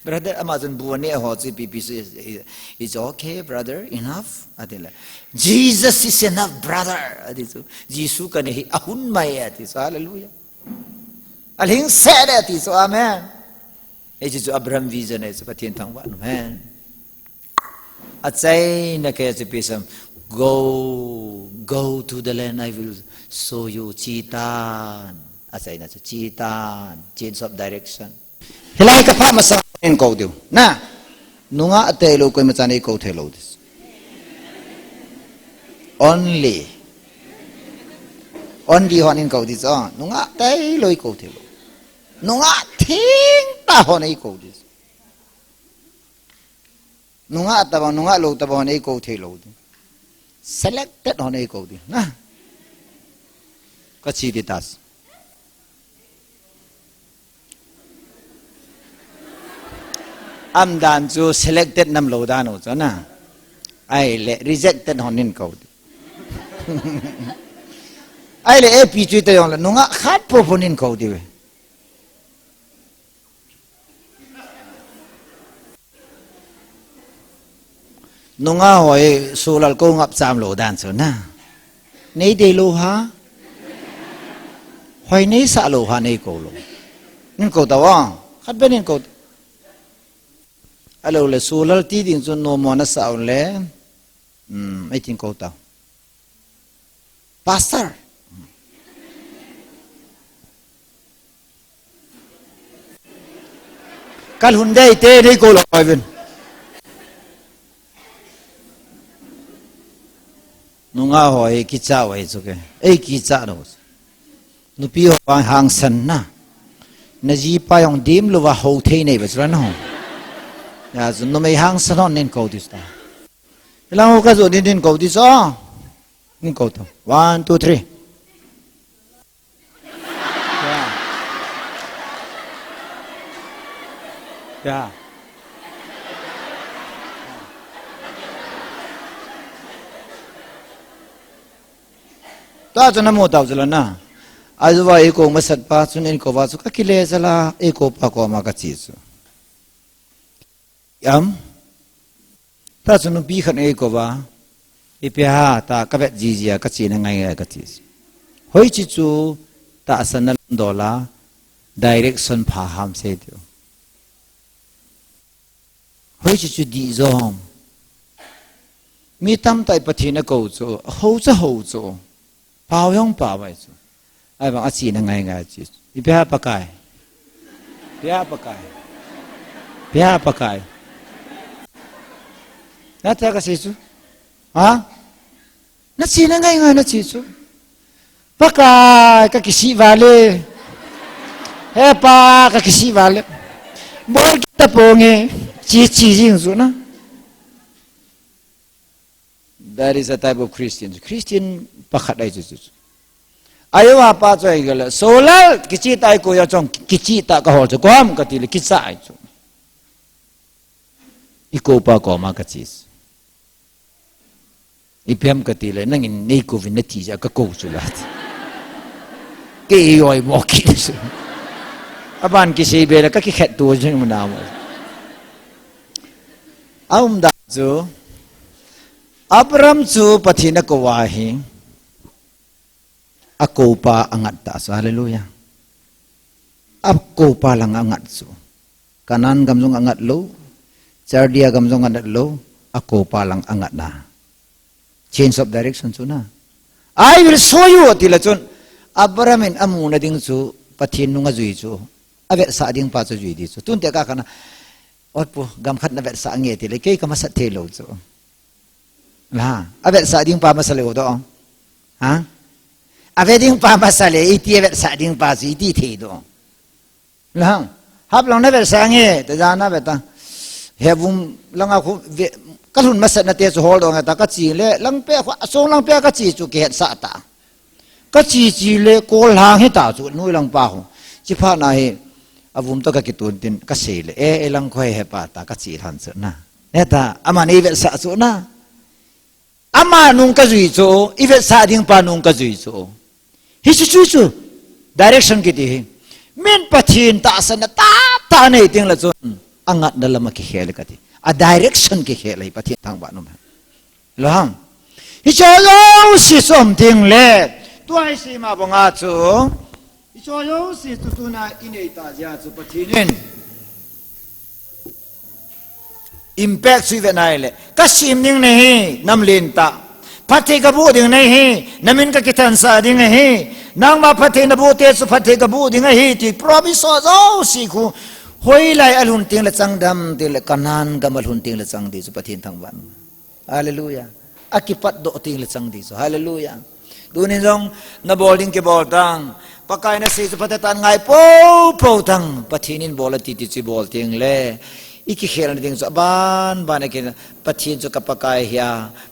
Brother, ama chun bu a neh ho chu ipi ipi chu, "It's okay, brother, enough." Ati le, "Jesus is enough, brother." Ati chu. Jesu ka nei hi a hun mai ati chu. Hallelujah. A lhingset e ati chu. Amen. Hiche chu Abraham vision ahi chu, Pathen thangvah in um hen. Achaina kei chu ipi ham, "Go, go to the land I will show you." Che tan. Achaina chu che tan. Change of direction. Hilai ka pha masa in kou diu. Na. Nungah tailou koima chan eikou thei lou ding. Only. Only hon in kou ding chu. Nungah tailou eikou thei lou. Nungah thengtah hon eikou ding. Nungah tabang, nungah lou tabang hon eikou thei lou ding. Selected hon eikou ding. Na. Ka che ding tah. Umdan chu selected nam lou dan u chu na. Ahile rejected hon in kou ding. Ahile A P chu ta jong le nungah khat po po in kou ding ve. Nungah hoi sulal kou ngap cham lou dan chu na. Nei dei lou ha? Hoi nei sah lou ha nei kou lou. In kou tau a. Khat ben in kou. Ahilou le sulal ti ding chu nomo na sa u le. Hmm, ei tin kou tau. Pastor. Ka lhun dei te nei kou lou uvin. Nungah hoi kicha u ahi chu ke. Ei kicha lou. Nupi ho vang hangsan na. Na jipa jong dim lou va ho thei nei ba chu la na ho. Hia chu numei hangsan hon in kou ding ta. Hilang ho ka jo din din kou ding chu. In kou tau. One, two, three. Tua chu na mu tau chu la na. Ajuva eikou masat pa chun in kou va chu ka kile jal a eikou pa koma ka che chu. Am? Tua chu nupi khat in eikou va, ipi ham tia ka vet jiji a ka chena ngai ngai ka ti. Hoiche chu tahsan na lam dol a, direction pha ham sei diu. Hoiche chu dih jo ham. Mi tamtah in Pathen akou chu, ho chu ho chu. Pao jong pao mai chu. Ahivang a chena ngai ngai a che chu. Ipi ham Pakai. Ipi ham Pakai. Ipi ham Pakai. Na tia ka sei chu. Ha? Na chena ngai ngai na che chu. Pakai ka kisih val e. He pa, ka kisih vale. Bol kit ta ponge. Chi chi jing chu na. That is a type of Christian. Christian pakhat ahi chu chu. Ayo apa chu ahi gala. Solal kichi tai ko ya chong kichi ta ka hol chu. Kom ka ti le kicha ahi chu. I ko pa ko ma ka chi. Ipi ham ka ti le, nangin nei ko vin na ti ja ka ko chu la. Kei oi mo ki chu. Aban kisei be la ka kikhet tu jing mu na mo. A um da chu. Abraham chu Pathen a ko a hi. A ko pa a ngat ta chu. Hallelujah. A ko pa lang a ngat chu. Canaan gam jong a ngat lou, Chaldea gam jong a ngat lou, a ko pa lang a ngat na. Change of direction chu na. "I will show you," ati la chun, Abraham in a mu na ding chu, Pathen nung a jui chu, a vetsah ding pa chu jui di chu. Tun te ka kana, "Ot pu, gam khat na vetsah nge," ti le, "Kei ka masat thei lou chu." La, a vetsah ding pa masa le u to. Ha? A ve ding pa masa le, iti a vetsah ding pa chu, iti thei do. Lang, hap lang na vetsah nge, te ja na veta. He vum langa khu ve, ka lhun masat na te chu hol dong ta, ka chi le, lang pe khu, song lang pe ka chi chu kihetsah ta. Ka chi chi le, kol hang he ta chu, nui lang pa khu. Chi pha na hi, a vum to ka kitun tin, ka sei le, e, e lang khu he pa ta, ka chi lhan chu na. Ne ta, ama nei vetsah chu na. Ama nung ka jui chu, i vetsah ding pa nung ka jui chu. Hi chu chu chu. Direction kiti hi. Min Pathen tahsan na ta ta nei ting la chun. A ngat na lama kikhel ka ti. A direction kikhel hi Pathen thangvah nom. Lo hang. Hi chu lo si som ting le. Tua hi si ma banga chu. Hi chu lo si tu tu na i nei ta jia chu Pathen in. Impact chu i ve nai le. Ka sim ding nei hi, nam len ta. Phatthei ka bu ding nei hi, namin ka kithansa ding ahi. Nangma phatthei na bu te chu phatthei ka bu ding ahi, ti promise ho jouse khu. Hoilai a lhun ting le chang dam, ting le Canaan gam a lhun ting le chang di chu Pathen thangvah. Hallelujah. A kipat doh ting le chang di chu. Hallelujah. Tunin jong na bol ding kibol tang. Pakai na sei chu phatah tan ngai po po tang. Pathen in bol a ti ti chu bol ting le. I kikhel na ding chu aban ban a kin Pathen chu ka Pakai hia.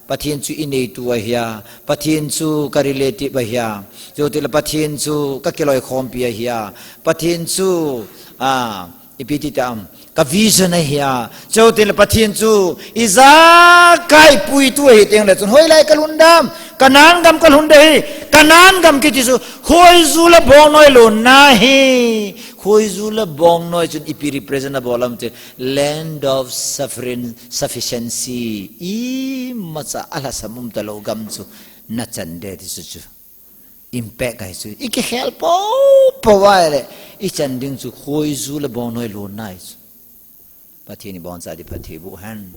Pathen chu i neitu ahia. Pathen chu ka relative ahia. Chu ti le Pathen chu ka kiloikhompi ahia. Pathen chu, a, ipi ti tam, ka vision ahia. Chutile Pathen chu ijakai puitu ahi teng le chun hoilai ka lhun dam, Canaan gam ka lhun ding ahi. Canaan gam kiti chu khoiju le bongnoi lhunna ahi. Khoiju le bongnoi chun ipi represent abol am ti, land of suffering, sufficiency. Imacha alhasam um talou gam chu na chan ding ti chu chu. Impact ahi chu. I kikhel po po vai le. I chan ding chu khoiju le bongnoi lhunna ahi chu. Pathen in iboncha ding phatthei boh hen.